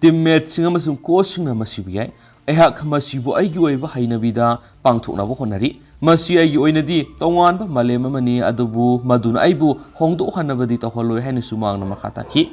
Teammateꯁꯤꯡ ꯑꯃꯁꯨꯡ coachꯁꯤꯡꯅ ꯃꯁꯤꯕꯨ ꯌꯥꯏ꯫ ꯑꯩꯍꯥꯛ ꯃꯁꯤꯕꯨ ꯑꯩꯒꯤ ꯑꯣꯏꯕ ꯍꯩꯅꯕꯤꯗ ꯄꯥꯡꯊꯣꯛꯅꯕ ꯍꯣꯠꯅꯔꯤ꯫ ꯃꯁꯤ ꯑꯩꯒꯤ ꯑꯣꯏꯅꯗꯤ ꯇꯣꯉꯥꯟꯕ ꯃꯥꯂꯦꯝ ꯑꯃꯅꯤ, ꯑꯗꯨꯕꯨ ꯃꯗꯨꯅ ꯑꯩꯕꯨ ꯍꯣꯡꯗꯣꯛꯍꯟꯅꯕꯗꯤ ꯇꯧꯍꯜꯂꯣꯏ ꯍꯥꯏꯅꯁꯨ ꯃꯍꯥꯛꯅ ꯃꯈꯥ ꯇꯥꯈꯤ꯫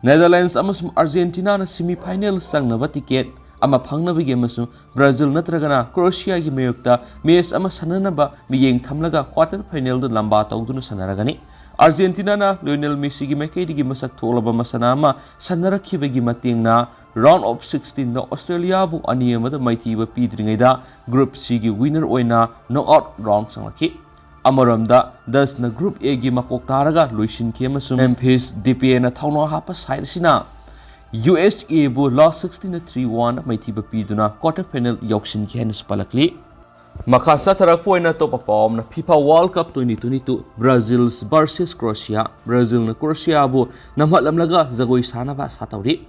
Netherlands ꯑꯃꯁꯨꯡ Argentinaꯅ semifinal ꯆꯪꯅꯕ ticket ꯑꯃ ꯐꯪꯅꯕꯒꯤ ꯑꯃꯁꯨꯡ Brazil ꯅꯠꯇ꯭ꯔꯒꯅ Croatiaꯒꯤ ꯃꯥꯌꯣꯛꯇ match ꯑꯃ ꯁꯥꯟꯅꯅꯕ ꯃꯤꯠꯌꯦꯡ ꯊꯝꯂꯒ quarter finalꯗ ꯂꯝꯕꯥ ꯇꯧꯗꯨꯅ ꯁꯥꯟꯅꯔꯒꯅꯤ꯫ Argentinaꯅ Lionel Messiꯒꯤ ꯃꯥꯏꯀꯩꯗꯒꯤ ꯃꯁꯛ ꯊꯣꯛꯂꯕ ꯃꯁꯥꯟꯅ ꯑꯃ ꯁꯥꯟꯅꯔꯛꯈꯤꯕꯒꯤ ꯃꯇꯦꯡꯅ round of sixteenꯗ Australiaꯕꯨ ꯑꯅꯤ ꯑꯃꯗ ꯃꯥꯏꯊꯤꯕ ꯄꯤꯗ꯭ꯔꯤꯉꯩꯗ Group Cꯒꯤ winner ꯑꯣꯏꯅ knockout round ꯆꯪꯂꯛꯈꯤ꯫ ꯑꯃꯔꯣꯝꯗ Dutchꯅ Group Aꯒꯤ ꯃꯀꯣꯛ ꯇꯥꯔꯒ ꯂꯣꯏꯁꯤꯟꯈꯤ ꯑꯃꯁꯨꯡ Memphis Depayꯅ ꯊꯧꯅꯥ ꯍꯥꯞꯄ side ꯑꯁꯤꯅ USAꯕꯨ last sixteenꯗ three one ꯃꯥꯏꯊꯤꯕ ꯄꯤꯗꯨꯅ quarter final ꯌꯧꯁꯤꯟꯈꯤ ꯍꯥꯏꯅꯁꯨ ꯄꯜꯂꯛꯂꯤ꯫ ꯃꯈꯥ ꯆꯠꯊꯔꯛꯄ ꯑꯣꯏꯅ ꯑꯇꯣꯞꯄ ꯄꯥꯎ ꯑꯃꯅ, FIFA World Cup twenty twenty-two, Brazil versus Croatia, Brazilꯅ Croatiaꯕꯨ ꯅꯝꯍꯠꯂꯝꯂꯒ ꯖꯒꯣꯏ ꯁꯥꯅꯕ ꯑꯥꯁꯥ ꯇꯧꯔꯤ꯫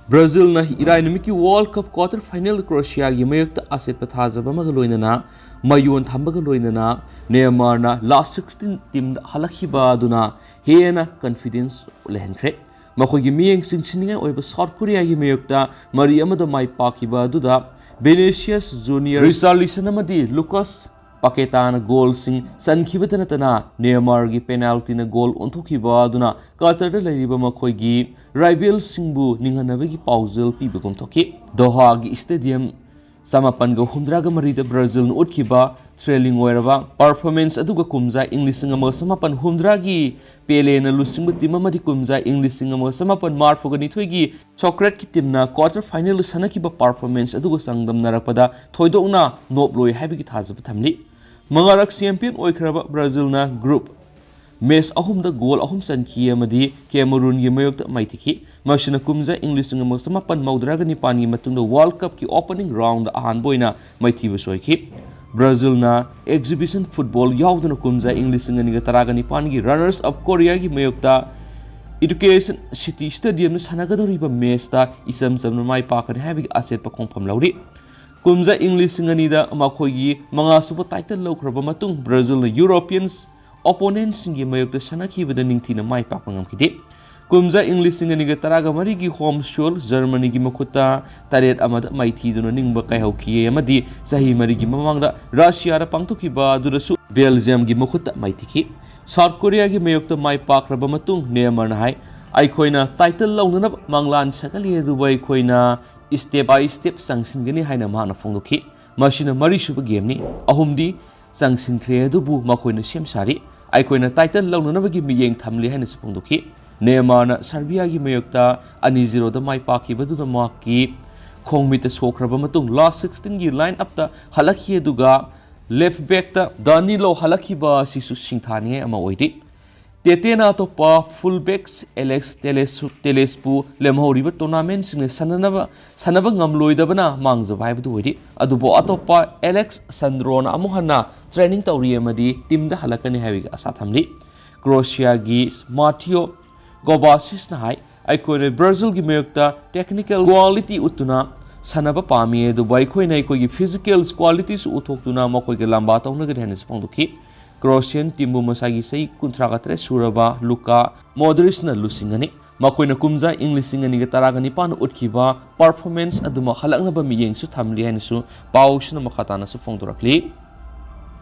Brazilꯅ ꯏꯔꯥꯏ ꯅꯨꯃꯤꯠꯀꯤ World Cup quarter final Croatiaꯒꯤ ꯃꯥꯌꯣꯛꯇ ꯑꯆꯦꯠꯄ ꯊꯥꯖꯕ ꯑꯃꯒ ꯂꯣꯏꯅꯅ ꯃꯌꯣꯟ ꯊꯝꯕꯒ ꯂꯣꯏꯅꯅ Neymarꯅ last sixteen teamꯗ ꯍꯜꯂꯛꯈꯤꯕ ꯑꯗꯨꯅ ꯍꯦꯟꯅ confidence ꯂꯩꯍꯟꯈ꯭ꯔꯦ꯫ ꯃꯈꯣꯏꯒꯤ ꯃꯤꯠꯌꯦꯡ ꯆꯤꯡꯁꯤꯟꯅꯤꯡꯉꯥꯏ ꯑꯣꯏꯕ South Koreaꯒꯤ ꯃꯥꯌꯣꯛꯇ ꯃꯔꯤ ꯑꯃꯗ ꯃꯥꯏ ꯄꯥꯛꯈꯤꯕ ꯑꯗꯨꯗ Vinicius Junior, Richarlison ꯑꯃꯗꯤ Lucas Paquetaꯅ goalꯁꯤꯡ ꯆꯟꯈꯤꯕꯇ ꯅꯠꯇꯅ Neymarꯒꯤ penaltyꯅ goal ꯑꯣꯟꯊꯣꯛꯈꯤꯕ ꯑꯗꯨꯅ Qatarꯗ ꯂꯩꯔꯤꯕ ꯃꯈꯣꯏꯒꯤ rivalꯁꯤꯡꯕꯨ ꯅꯤꯡꯍꯟꯅꯕꯒꯤ ꯄꯥꯎꯖꯦꯜ ꯄꯤꯕꯒꯨꯝ ꯊꯣꯛꯈꯤ꯫ Dohaꯒꯤ stadium ꯆꯃꯥꯄꯟꯒ ꯍꯨꯝꯗ꯭ꯔꯥꯒ ꯃꯔꯤꯗ Brazilꯅ ꯎꯠꯈꯤꯕ thrilling ꯑꯣꯏꯔꯕ performance ꯑꯗꯨꯒ ꯀꯨꯝꯖꯥ ꯏꯪ ꯂꯤꯁꯤꯡ ꯑꯃꯒ ꯆꯃꯥꯄꯟ ꯍꯨꯝꯗ꯭ꯔꯥꯒꯤ Peleꯅ ꯂꯨꯆꯤꯡꯕ team ꯑꯃꯗꯤ ꯀꯨꯝꯖꯥ ꯏꯪ ꯂꯤꯁꯤꯡ ꯑꯃꯒ ꯆꯃꯥꯄꯟ ꯃꯔꯤꯐꯨꯒ ꯅꯤꯊꯣꯏꯒꯤ Socrates teamꯅ quarter finalꯗ ꯁꯥꯟꯅꯈꯤꯕ performance ꯑꯗꯨꯒ ꯆꯥꯡꯗꯝꯅꯔꯛꯄꯗ ꯊꯣꯏꯗꯣꯛꯅ ꯅꯣꯞꯂꯣꯏ ꯍꯥꯏꯕꯒꯤ ꯊꯥꯖꯕ ꯊꯝꯂꯤ꯫ ꯃꯉꯥꯔꯛ champion ꯑꯣꯏꯈ꯭ꯔꯕ Brazilꯅ group match ꯑꯍꯨꯝꯗ goal ꯑꯍꯨꯝ ꯆꯟꯈꯤ ꯑꯃꯗꯤ Cameroonꯒꯤ ꯃꯥꯌꯣꯛꯇ ꯃꯥꯏꯊꯤꯈꯤ꯫ ꯃꯁꯤꯅ ꯀꯨꯝꯖꯥ ꯏꯪ ꯂꯤꯁꯤꯡ ꯑꯃꯒ ꯆꯃꯥꯄꯟ ꯃꯧꯗ꯭ꯔꯥꯒ ꯅꯤꯄꯥꯟꯒꯤ ꯃꯇꯨꯡꯗ World Cupꯀꯤ opening roundꯗ ꯑꯍꯥꯟꯕ ꯑꯣꯏꯅ ꯃꯥꯏꯊꯤꯕ ꯁꯣꯏꯈꯤ꯫ Brazilꯅ exhibition football ꯌꯥꯎꯗꯅ ꯀꯨꯝꯖꯥ ꯏꯪ ꯂꯤꯁꯤꯡ ꯑꯅꯤꯒ ꯇꯔꯥꯒ ꯅꯤꯄꯥꯟꯒꯤ runners up Koreaꯒꯤ ꯃꯥꯌꯣꯛꯇ Education City Stadiumꯗ ꯁꯥꯟꯅꯒꯗꯧꯔꯤꯕ matchꯇ ꯏꯆꯝ ꯆꯝꯅ ꯃꯥꯏ ꯄꯥꯛꯀꯅꯤ ꯍꯥꯏꯕꯒꯤ ꯑꯆꯦꯠꯄ ꯈꯣꯡꯐꯝ ꯂꯧꯔꯤ꯫ ꯀꯨꯝꯖꯥ ꯏꯪ ꯂꯤꯁꯤꯡ ꯑꯅꯤꯗ ꯃꯈꯣꯏꯒꯤ ꯃꯉꯥꯁꯨꯕ ꯇꯥꯏꯇꯜ ꯂꯧꯈ꯭ꯔꯕ ꯃꯇꯨꯡ ꯕ꯭ꯔꯥꯖꯤꯜꯅ ꯌꯨꯔꯣꯄꯤꯌꯟꯁ ꯑꯣꯄꯣꯅꯦꯟꯠꯁꯤꯡꯒꯤ ꯃꯥꯌꯣꯛꯇ ꯁꯥꯟꯅꯈꯤꯕꯗ ꯅꯤꯡꯊꯤꯅ ꯃꯥꯏ ꯄꯥꯛꯄ ꯉꯝꯈꯤꯗꯦ꯫ ꯀꯨꯝꯖꯥ ꯏꯪ ꯂꯤꯁꯤꯡ ꯑꯅꯤꯒ ꯇꯔꯥꯒ ꯃꯔꯤꯒꯤ ꯍꯣꯝ ꯁꯣꯏꯜ ꯖꯔꯃꯅꯤꯒꯤ ꯃꯈꯨꯠꯇ ꯇꯔꯦꯠ ꯑꯃꯗ ꯃꯥꯏꯊꯤꯗꯨꯅ ꯅꯤꯡꯕ ꯀꯥꯏꯍꯧꯈꯤ ꯑꯃꯗꯤ ꯆꯍꯤ ꯃꯔꯤꯒꯤ ꯃꯃꯥꯡꯗ ꯔꯁꯤꯌꯥꯗ ꯄꯥꯡꯊꯣꯛꯈꯤꯕ ꯑꯗꯨꯗꯁꯨ ꯕꯦꯜꯖꯤꯌꯝꯒꯤ ꯃꯈꯨꯠꯇ ꯃꯥꯏꯊꯤꯈꯤ꯫ ꯁꯥꯎꯠ ꯀꯣꯔꯤꯌꯥꯒꯤ ꯃꯥꯌꯣꯛꯇ ꯃꯥꯏ ꯄꯥꯛꯈ꯭ꯔꯕ ꯃꯇꯨꯡ ꯅꯦꯃꯔꯅ ꯍꯥꯏ, "ꯑꯩꯈꯣꯏꯅ ꯇꯥꯏꯇꯜ ꯂꯧꯅꯅꯕ ꯃꯪꯂꯥꯟ ꯁꯥꯒꯠꯂꯤ, ꯑꯗꯨꯕꯨ ꯑꯩꯈꯣꯏꯅ ꯁ꯭ꯇꯦꯞ ꯕꯥꯏ ꯁ꯭ꯇꯦꯞ ꯆꯪꯁꯤꯟꯒꯅꯤ" ꯍꯥꯏꯅ ꯃꯍꯥꯛꯅ ꯐꯣꯡꯗꯣꯛꯈꯤ꯫ ꯃꯁꯤꯅ ꯃꯔꯤꯁꯨꯕ ꯒꯦꯝꯅꯤ꯫ ꯑꯍꯨꯝꯗꯤ ꯆꯪꯁꯤꯟꯈ꯭ꯔꯦ, ꯑꯗꯨꯕꯨ ꯃꯈꯣꯏꯅ ꯁꯦꯝ ꯁꯥꯔꯤ꯫ ꯑꯩꯈꯣꯏꯅ ꯇꯥꯏꯇꯜ ꯂꯧꯅꯅꯕꯒꯤ ꯃꯤꯠꯌꯦꯡ ꯊꯝꯂꯤ ꯍꯥꯏꯅꯁꯨ ꯐꯣꯡꯗꯣꯛꯈꯤ꯫ ꯅꯦꯃꯥꯔꯅ ꯁꯔꯕꯤꯌꯥꯒꯤ ꯃꯥꯌꯣꯛꯇ ꯑꯅꯤ ꯖꯤꯔꯣꯗ ꯃꯥꯏ ꯄꯥꯛꯈꯤꯕꯗꯨꯅ ꯃꯍꯥꯛꯀꯤ ꯈꯣꯡꯃꯤꯠꯇ ꯁꯣꯛꯈ꯭ꯔꯕ ꯃꯇꯨꯡ ꯂꯥꯁ ꯁꯤꯛꯁꯇꯤꯟꯒꯤ ꯂꯥꯏꯟ ꯑꯞꯇ ꯍꯜꯂꯛꯈꯤ, ꯑꯗꯨꯒ ꯂꯦꯐ ꯕꯦꯛꯇ ꯗꯥꯅꯤꯂꯣ ꯍꯜꯂꯛꯈꯤꯕ ꯑꯁꯤꯁꯨ ꯁꯤꯡꯊꯥꯅꯤꯡꯉꯥꯏ ꯑꯃ ꯑꯣꯏꯔꯤ꯫ ꯇꯦꯇꯦꯅ ꯑꯇꯣꯞꯄ ꯐꯨꯜ ꯕꯦꯛꯁ ꯑꯦꯂꯦꯛꯁ ꯇꯦꯂꯦꯁ-, ꯇꯦꯂꯦꯁꯄꯨ ꯂꯦꯝꯍꯧꯔꯤꯕ ꯇꯣꯔꯅꯥꯃꯦꯟꯠꯁꯤꯡꯅ ꯁꯥꯟꯅꯅꯕ, ꯁꯥꯟꯅꯕ ꯉꯝꯂꯣꯏꯗꯕꯅ ꯃꯥꯡꯖꯕ ꯍꯥꯏꯕꯗꯨ ꯑꯣꯏꯔꯤ꯫ ꯑꯗꯨꯕꯨ ꯑꯇꯣꯞꯄ ꯑꯦꯂꯦꯛꯁ ꯁꯥꯟꯗ꯭ꯔꯣꯅ ꯑꯃꯨꯛ ꯍꯟꯅ ꯇ꯭ꯔꯦꯅꯤꯡ ꯇꯧꯔꯤ ꯑꯃꯗꯤ ꯇꯤꯝꯗ ꯍꯜꯂꯛꯀꯅꯤ ꯍꯥꯏꯕꯒꯤ ꯑꯁꯥ ꯊꯝꯂꯤ꯫ ꯀ꯭ꯔꯣꯁꯤꯌꯥꯒꯤ ꯃꯥꯊꯤꯌꯣ ꯒꯣꯕꯥꯁꯤꯁꯅ ꯍꯥꯏ, "ꯑꯩꯈꯣꯏꯅ ꯕ꯭ꯔꯥꯖꯤꯜꯒꯤ ꯃꯥꯌꯣꯛꯇ ꯇꯦꯛꯅꯤꯀꯦꯜ ꯀ꯭ꯋꯥꯂꯤꯇꯤ ꯎꯠꯇꯨꯅ ꯁꯥꯟꯅꯕ ꯄꯥꯝꯃꯤ, ꯑꯗꯨꯕꯨ ꯑꯩꯈꯣꯏꯅ ꯑꯩꯈꯣꯏꯒꯤ ꯐꯤꯖꯤꯀꯦꯜ ꯀ꯭ꯋꯥꯂꯤꯇꯤꯁꯨ ꯎꯠꯊꯣꯛꯇꯨꯅ ꯃꯈꯣꯏꯒ ꯂꯝꯕꯥ ꯇꯧꯅꯒꯅꯤ" ꯍꯥꯏꯅꯁꯨ ꯐꯣꯡꯗꯣꯛꯈꯤ꯫ ꯀ꯭ꯔꯣꯁꯤꯌꯟ ꯇꯤꯝꯕꯨ ꯃꯁꯥꯒꯤ ꯆꯍꯤ ꯀꯨꯟꯊ꯭ꯔꯥꯒ ꯇꯔꯦꯠ ꯁꯨꯔꯕ ꯂꯨꯀꯥ ꯃꯣꯗ꯭ꯔꯤꯁꯅ ꯂꯨꯆꯤꯡꯒꯅꯤ꯫ ꯃꯈꯣꯏꯅ ꯀꯨꯝꯖꯥ ꯏꯪ ꯂꯤꯁꯤꯡ ꯑꯅꯤꯒ ꯇꯔꯥꯒ ꯅꯤꯄꯥꯟꯗ ꯎꯠꯈꯤꯕ ꯄꯔꯐꯣꯔꯃꯦꯟꯁ ꯑꯗꯨꯃꯛ ꯍꯜꯂꯛꯅꯕ ꯃꯤꯠꯌꯦꯡꯁꯨ ꯊꯝꯂꯤ ꯍꯥꯏꯅꯁꯨ ꯄꯥꯎꯁꯤꯅ ꯃꯈꯥ ꯇꯥꯅꯁꯨ ꯐꯣꯡꯗꯣꯔꯛꯂꯤ꯫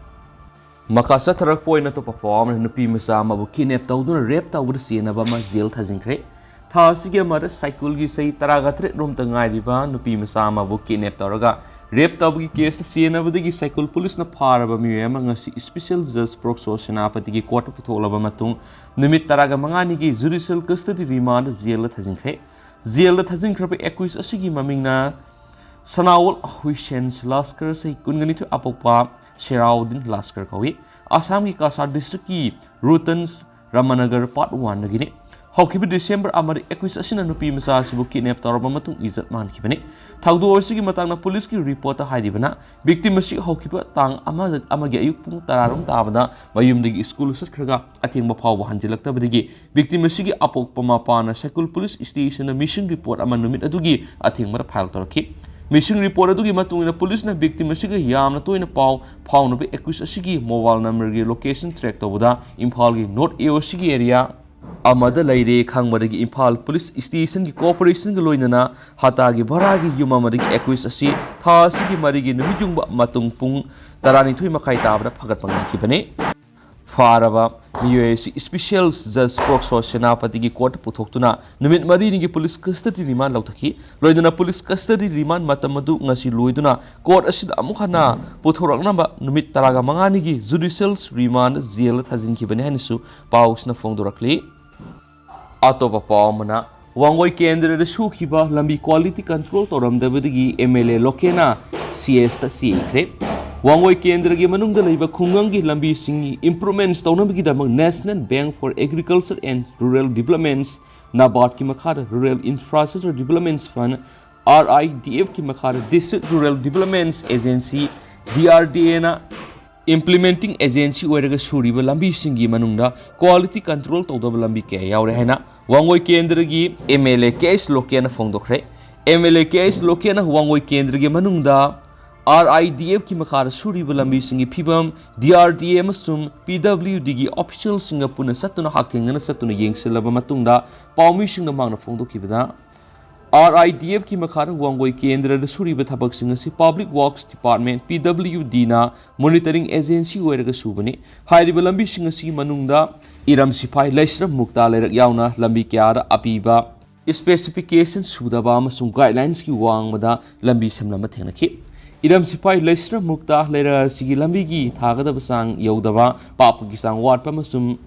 ꯃꯈꯥ ꯆꯠꯊꯔꯛꯄ ꯑꯣꯏꯅ ꯑꯇꯣꯞꯄ ꯄꯥꯎ ꯑꯃꯅ ꯅꯨꯄꯤ ꯃꯆꯥ ꯑꯃꯕꯨ ꯀꯤꯗꯅꯦꯞ ꯇꯧꯗꯨꯅ ꯔꯦꯞ ꯇꯧꯕꯗ ꯆꯦꯟꯅꯕ ꯑꯃ ꯖꯦꯜ ꯊꯥꯖꯤꯟꯈ꯭ꯔꯦ꯫ ꯊꯥ ꯑꯁꯤꯒꯤ ꯑꯃꯗ ꯁꯥꯏꯀꯨꯜꯒꯤ ꯆꯍꯤ ꯇꯔꯥꯒ ꯇꯔꯦꯠ ꯔꯣꯝꯇ ꯉꯥꯏꯔꯤꯕ ꯅꯨꯄꯤ ꯃꯆꯥ ꯑꯃꯕꯨ ꯀꯤꯗꯅꯦꯞ ꯇꯧꯔꯒ ꯔꯦꯞ ꯇꯧꯕꯒꯤ ꯀꯦꯁꯇ ꯆꯦꯟꯅꯕꯗꯒꯤ ꯁꯥꯏꯀꯨꯜ ꯄꯨꯂꯤꯁꯅ ꯐꯥꯔꯕ ꯃꯤꯑꯣꯏ ꯑꯃ ꯉꯁꯤ ꯏꯁꯄꯤꯁꯦꯜ ꯖꯖ ꯄ꯭ꯔꯣꯛꯁꯣ ꯁꯦꯅꯥꯄꯇꯤꯒꯤ ꯀꯣꯔꯠꯇ ꯄꯨꯊꯣꯛꯂꯕ ꯃꯇꯨꯡ ꯅꯨꯃꯤꯠ ꯇꯔꯥꯒ ꯃꯉꯥꯅꯤꯒꯤ ꯖꯨꯗꯤꯁꯤꯌꯦꯜ ꯀꯁꯇꯗꯤ ꯔꯤꯃꯥꯟꯗ ꯖꯦꯜꯗ ꯊꯥꯖꯤꯟꯈ꯭ꯔꯦ꯫ ꯖꯦꯜꯗ ꯊꯥꯖꯤꯟꯈ꯭ꯔꯕ ꯑꯦꯀ꯭ꯌꯨꯁ ꯑꯁꯤꯒꯤ ꯃꯃꯤꯡꯅ ꯁꯅꯥꯎꯜ ꯍꯨꯏꯁꯦꯟ ꯂꯥꯁꯀꯔ, ꯆꯍꯤ ꯀꯨꯟꯒ ꯅꯤꯊꯣꯏ, ꯑꯄꯣꯛꯄ ꯁꯦꯔꯥꯎꯗꯤꯟ ꯂꯥꯁꯀꯔ ꯀꯧꯏ꯫ ꯑꯁꯥꯝꯒꯤ ꯀꯁꯥꯔ ꯗꯤꯁꯇ꯭ꯔꯤꯛꯀꯤ ꯔꯨꯇꯟꯁ ꯔꯥꯃꯅꯒꯔ ꯄꯥꯔꯠ ꯋꯥꯟꯗꯒꯤꯅꯤ꯫ ꯍꯧꯈꯤꯕ ꯗꯤꯁꯦꯝꯕꯔ ꯑꯃꯗ ꯑꯦꯀ꯭ꯌꯨꯁ ꯑꯁꯤꯅ ꯅꯨꯄꯤ ꯃꯆꯥ ꯑꯁꯤꯕꯨ ꯀꯤꯗꯅꯦꯞ ꯇꯧꯔꯕ ꯃꯇꯨꯡ ꯏꯖꯠ ꯃꯥꯡꯈꯤꯕꯅꯤ꯫ ꯊꯧꯗꯣꯛ ꯑꯁꯤꯒꯤ ꯃꯇꯥꯡꯗ ꯄꯨꯂꯤꯁꯀꯤ ꯔꯤꯄꯣꯔꯠꯇ ꯍꯥꯏꯔꯤꯕꯅ, ꯚꯤꯛꯇꯤꯝ ꯑꯁꯤ ꯍꯧꯈꯤꯕ ꯇꯥꯡ ꯑꯃ, ꯑꯃꯒꯤ ꯑꯌꯨꯛ ꯄꯨꯡ ꯇꯔꯥ ꯔꯣꯝ ꯇꯥꯕꯗ ꯃꯌꯨꯝꯗꯒꯤ ꯁ꯭ꯀꯨꯜ ꯆꯠꯈ꯭ꯔꯒ ꯑꯊꯦꯡꯕ ꯐꯥꯎꯕ ꯍꯟꯖꯤꯜꯂꯛꯇꯕꯗꯒꯤ ꯚꯤꯛꯇꯤꯝ ꯑꯁꯤꯒꯤ ꯑꯄꯣꯛꯄ ꯃꯄꯥꯅ ꯁꯥꯏꯀꯨꯜ ꯄꯨꯂꯤꯁ ꯁ꯭ꯇꯦꯁꯟꯗ ꯃꯤꯁꯤꯡ ꯔꯤꯄꯣꯔꯠ ꯑꯃ ꯅꯨꯃꯤꯠ ꯑꯗꯨꯒꯤ ꯑꯊꯦꯡꯕꯗ ꯐꯥꯏꯜ ꯇꯧꯔꯛꯈꯤ꯫ Missing report ꯑꯗꯨꯒꯤ ꯃꯇꯨꯡ ꯏꯟꯅ ꯄꯨꯂꯤꯁꯅ victim ꯑꯁꯤꯒ ꯌꯥꯝꯅ ꯇꯣꯏꯅ ꯄꯥꯎ ꯐꯥꯎꯅꯕ accused ꯑꯁꯤꯒꯤ mobile numberꯒꯤ location track ꯇꯧꯕꯗ ꯏꯝꯐꯥꯜꯒꯤ North A O Cꯒꯤ area ꯑꯃꯗ ꯂꯩꯔꯦ ꯈꯪꯕꯗꯒꯤ ꯏꯝꯐꯥꯜ ꯄꯨꯂꯤꯁ stationꯒꯤ cooperationꯒ ꯂꯣꯏꯅꯅ ꯍꯇꯥꯒꯤ ꯚꯔꯥꯒꯤ ꯌꯨꯝ ꯑꯃꯗꯒꯤ accused ꯑꯁꯤ ꯊꯥ ꯑꯁꯤꯒꯤ ꯃꯔꯤꯒꯤ ꯅꯨꯃꯤꯠ ꯌꯨꯡꯕ ꯃꯇꯨꯡ ꯄꯨꯡ ꯇꯔꯥꯅꯤꯊꯣꯏ ꯃꯈꯥꯏ ꯇꯥꯕꯗ ꯐꯥꯒꯠꯄ ꯉꯝꯈꯤꯕꯅꯤ꯫ ꯐꯥꯔꯕ ꯃꯤꯑꯣꯏ ꯑꯁꯤ special judge ꯄ꯭ꯔꯣꯛꯁꯣ ꯁꯦꯅꯥꯄꯇꯤꯒꯤ courtꯇ ꯄꯨꯊꯣꯛꯇꯨꯅ ꯅꯨꯃꯤꯠ ꯃꯔꯤꯅꯤꯒꯤ police custody remand ꯂꯧꯊꯈꯤ꯫ ꯂꯣꯏꯅꯅ police custody remand ꯃꯇꯝ ꯑꯗꯨ ꯉꯁꯤ ꯂꯣꯏꯗꯨꯅ court ꯑꯁꯤꯗ ꯑꯃꯨꯛ ꯍꯟꯅ ꯄꯨꯊꯣꯔꯛꯅꯕ ꯅꯨꯃꯤꯠ ꯇꯔꯥꯃꯉꯥꯅꯤꯒꯤ judicial remand jailꯗ ꯊꯥꯖꯤꯟꯈꯤꯕꯅꯤ ꯍꯥꯏꯅꯁꯨ ꯄꯥꯎꯁꯤꯅ ꯐꯣꯡꯗꯣꯔꯛꯂꯤ꯫ ꯑꯇꯣꯞꯄ ꯄꯥꯎ ꯑꯃꯅ, ꯋꯥꯡꯒꯣꯏ ꯀꯦꯟꯗ꯭ꯔꯗ ꯁꯨꯈꯤꯕ ꯂꯝꯕꯤ quality control ꯇꯧꯔꯝꯗꯕꯗꯒꯤ MLA ꯂꯣꯀꯦꯟꯅ CSꯇ ꯆꯦꯟꯈ꯭ꯔꯦ꯫ ꯋꯥꯡꯒꯣꯏ ꯀꯦꯟꯗ꯭ꯔꯒꯤ ꯃꯅꯨꯡꯗ ꯂꯩꯕ ꯈꯨꯡꯒꯪꯒꯤ ꯂꯝꯕꯤꯁꯤꯡꯒꯤ improvements ꯇꯧꯅꯕꯒꯤꯗꯃꯛ National Bank for Agriculture and Rural Developments, NABARDꯀꯤ ꯃꯈꯥꯗ Rural Infrastructure Developments Fund, RIDFꯀꯤ ꯃꯈꯥꯗ District Rural Developments Agency, DRDAꯅ implementing agency ꯑꯣꯏꯔꯒ ꯁꯨꯔꯤꯕ ꯂꯝꯕꯤꯁꯤꯡꯒꯤ ꯃꯅꯨꯡꯗ quality control ꯇꯧꯗꯕ ꯂꯝꯕꯤ ꯀꯌꯥ ꯌꯥꯎꯔꯦ ꯍꯥꯏꯅ ꯋꯥꯡꯒꯣꯏ ꯀꯦꯟꯗ꯭ꯔꯒꯤ MLA ꯀꯦ ꯑꯩꯆ ꯂꯣꯀꯦꯟꯅ ꯐꯣꯡꯗꯣꯛꯈ꯭ꯔꯦ꯫ MLA ꯀꯦ ꯑꯩꯆ ꯂꯣꯀꯦꯟꯅ ꯋꯥꯡꯒꯣꯏ ꯀꯦꯟꯗ꯭ꯔꯒꯤ ꯃꯅꯨꯡꯗ RIDFꯀꯤ ꯃꯈꯥꯗ ꯁꯨꯔꯤꯕ ꯂꯝꯕꯤꯁꯤꯡꯒꯤ ꯐꯤꯕꯝ, DRDA ꯑꯃꯁꯨꯡ PWDꯒꯤ officialꯁꯤꯡꯒ ꯄꯨꯟꯅ ꯆꯠꯇꯨꯅ ꯍꯛꯊꯦꯡꯅꯅ ꯆꯠꯇꯨꯅ ꯌꯦꯡꯁꯤꯜꯂꯕ ꯃꯇꯨꯡꯗ ꯄꯥꯎꯃꯤꯁꯤꯡꯅ ꯃꯥꯡꯗ ꯐꯣꯡꯗꯣꯛꯈꯤꯕꯗ, RIDFꯀꯤ ꯃꯈꯥꯗ ꯋꯥꯡꯒꯣꯏ ꯀꯦꯟꯗ꯭ꯔꯗ ꯁꯨꯔꯤꯕ ꯊꯕꯛꯁꯤꯡ ꯑꯁꯤ Public Works Department, PWDꯅ monitoring agency ꯑꯣꯏꯔꯒ ꯁꯨꯕꯅꯤ꯫ ꯍꯥꯏꯔꯤꯕ ꯂꯝꯕꯤꯁꯤꯡ ꯑꯁꯤꯒꯤ ꯃꯅꯨꯡꯗ ꯏꯔꯝ ꯁꯤꯐꯥꯏ ꯂꯩꯁ꯭ꯔꯝ ꯃꯨꯛꯇꯥ ꯂꯩꯔꯛ ꯌꯥꯎꯅ ꯂꯝꯕꯤ ꯀꯌꯥꯗ ꯑꯄꯤꯕ specification ꯁꯨꯗꯕ ꯑꯃꯁꯨꯡ guidelinesꯀꯤ ꯋꯥꯡꯃꯗ ꯂꯝꯕꯤ ꯁꯦꯝꯂꯝꯕ ꯊꯦꯡꯅꯈꯤ꯫ ꯏꯔꯝ ꯁꯤꯐꯥꯏ ꯂꯩꯁ꯭ꯔꯝ ꯃꯨꯛꯇꯥ ꯂꯩꯔꯛ ꯑꯁꯤꯒꯤ ꯂꯝꯕꯤꯒꯤ ꯊꯥꯒꯗꯕ ꯆꯥꯡ ꯌꯧꯗꯕ, ꯄꯥꯛꯄꯒꯤ ꯆꯥꯡ ꯋꯥꯠꯄ ꯑꯃꯁꯨꯡ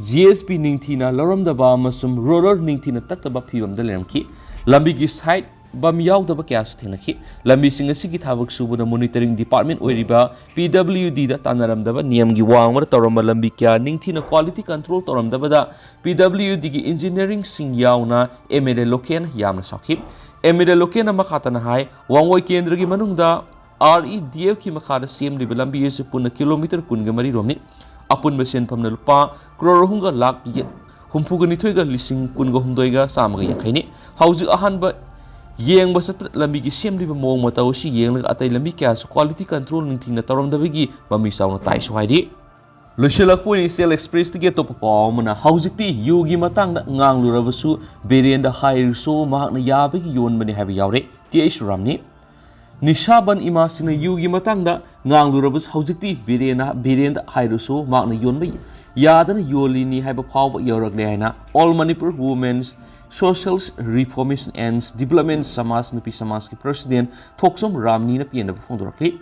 GSB ꯅꯤꯡꯊꯤꯅ ꯂꯧꯔꯝꯗꯕ ꯑꯃꯁꯨꯡ roller ꯅꯤꯡꯊꯤꯅ ꯇꯛꯇꯕ ꯐꯤꯕꯝꯗ ꯂꯩꯔꯝꯈꯤ꯫ ꯂꯝꯕꯤꯒꯤ side bump ꯌꯥꯎꯗꯕ ꯀꯌꯥꯁꯨ ꯊꯦꯡꯅꯈꯤ꯫ ꯂꯝꯕꯤꯁꯤꯡ ꯑꯁꯤꯒꯤ ꯊꯕꯛ ꯁꯨꯕꯗ monitoring department ꯑꯣꯏꯔꯤꯕ PWDꯗ ꯇꯥꯟꯅꯔꯝꯗꯕ, ꯅꯤꯌꯝꯒꯤ ꯋꯥꯡꯃꯗ ꯇꯧꯔꯝꯕ ꯂꯝꯕꯤ ꯀꯌꯥ ꯅꯤꯡꯊꯤꯅ quality control ꯇꯧꯔꯝꯗꯕꯗ PWDꯒꯤ engineeringꯁꯤꯡ ꯌꯥꯎꯅ MLA ꯂꯣꯀꯦꯟ ꯌꯥꯝꯅ ꯁꯥꯎꯈꯤ꯫ MLA ꯂꯣꯀꯦꯟꯅ ꯃꯈꯥ ꯇꯥꯅ ꯍꯥꯏ, ꯋꯥꯡꯒꯣꯏ ꯀꯦꯟꯗ꯭ꯔꯒꯤ ꯃꯅꯨꯡꯗ RIDFꯀꯤ ꯃꯈꯥꯗ ꯁꯦꯝꯂꯤꯕ ꯂꯝꯕꯤ ꯑꯁꯤ ꯄꯨꯟꯅ kilometre ꯀꯨꯟꯒ ꯃꯔꯤ ꯔꯣꯝꯅꯤ꯫ ꯑꯄꯨꯟꯕ ꯁꯦꯟꯐꯝꯅ ꯂꯨꯄꯥ ꯀ꯭ꯔꯣꯔ ꯑꯍꯨꯝꯒ ꯂꯥꯈ ꯍꯨꯝꯐꯨꯒ ꯅꯤꯊꯣꯏꯒ ꯂꯤꯁꯤꯡ ꯀꯨꯟꯒ ꯍꯨꯝꯗꯣꯏꯒ ꯆꯥꯝꯃꯒ ꯌꯥꯡꯈꯩꯅꯤ꯫ ꯍꯧꯖꯤꯛ ꯑꯍꯥꯟꯕ ꯌꯦꯡꯕ ꯆꯠꯄꯗ ꯂꯝꯕꯤꯒꯤ ꯁꯦꯝꯂꯤꯕ ꯃꯑꯣꯡ ꯃꯇꯧ ꯑꯁꯤ ꯌꯦꯡꯂꯒ ꯑꯇꯩ ꯂꯝꯕꯤ ꯀꯌꯥꯁꯨ quality control ꯅꯤꯡꯊꯤꯅ ꯇꯧꯔꯝꯗꯕꯒꯤ ꯃꯃꯤ ꯆꯥꯎꯅ ꯇꯥꯏꯁꯨ ꯍꯥꯏꯔꯤ꯫ ꯂꯣꯏꯁꯤꯜꯂꯛꯄ ꯑꯣꯏꯅ ꯏꯆꯦꯜ ꯑꯦꯛꯁꯄ꯭ꯔꯦꯁꯇꯒꯤ ꯑꯇꯣꯞꯄ ꯄꯥꯎ ꯑꯃꯅ, ꯍꯧꯖꯤꯛꯇꯤ ꯌꯨꯒꯤ ꯃꯇꯥꯡꯗ ꯉꯥꯡꯂꯨꯔꯕꯁꯨ ꯕꯤꯔꯦꯟꯗ ꯍꯥꯏꯔꯁꯨ ꯃꯍꯥꯛꯅ ꯌꯥꯕꯒꯤ ꯌꯣꯟꯕꯅꯤ ꯍꯥꯏꯕ ꯌꯥꯎꯔꯦ꯫ ꯀꯦ ꯑꯩꯆ ꯔꯥꯝꯅꯤ꯫ ꯅꯤꯁꯥꯕꯟ ꯏꯃꯥꯁꯤꯡꯅ ꯌꯨꯒꯤ ꯃꯇꯥꯡꯗ ꯉꯥꯡꯂꯨꯔꯕꯁꯨ ꯍꯧꯖꯤꯛꯇꯤ ꯕꯤꯔꯦꯟꯅ, ꯕꯤꯔꯦꯟꯗ ꯍꯥꯏꯔꯁꯨ ꯃꯍꯥꯛꯅ ꯌꯣꯟꯕ ꯌꯥꯗꯅ ꯌꯣꯜꯂꯤꯅꯤ ꯍꯥꯏꯕ ꯐꯥꯎꯕ ꯌꯧꯔꯛꯂꯦ ꯍꯥꯏꯅ All Manipur Women's Social Reformation and Development ꯁꯃꯥꯖ ꯅꯨꯄꯤ ꯁꯃꯥꯖꯀꯤ ꯄ꯭ꯔꯁꯤꯗꯦꯟ ꯊꯣꯛꯆꯣꯝ ꯔꯥꯝꯅꯤꯅ ꯄꯦꯟꯗꯕ ꯐꯣꯡꯗꯣꯔꯛꯂꯤ꯫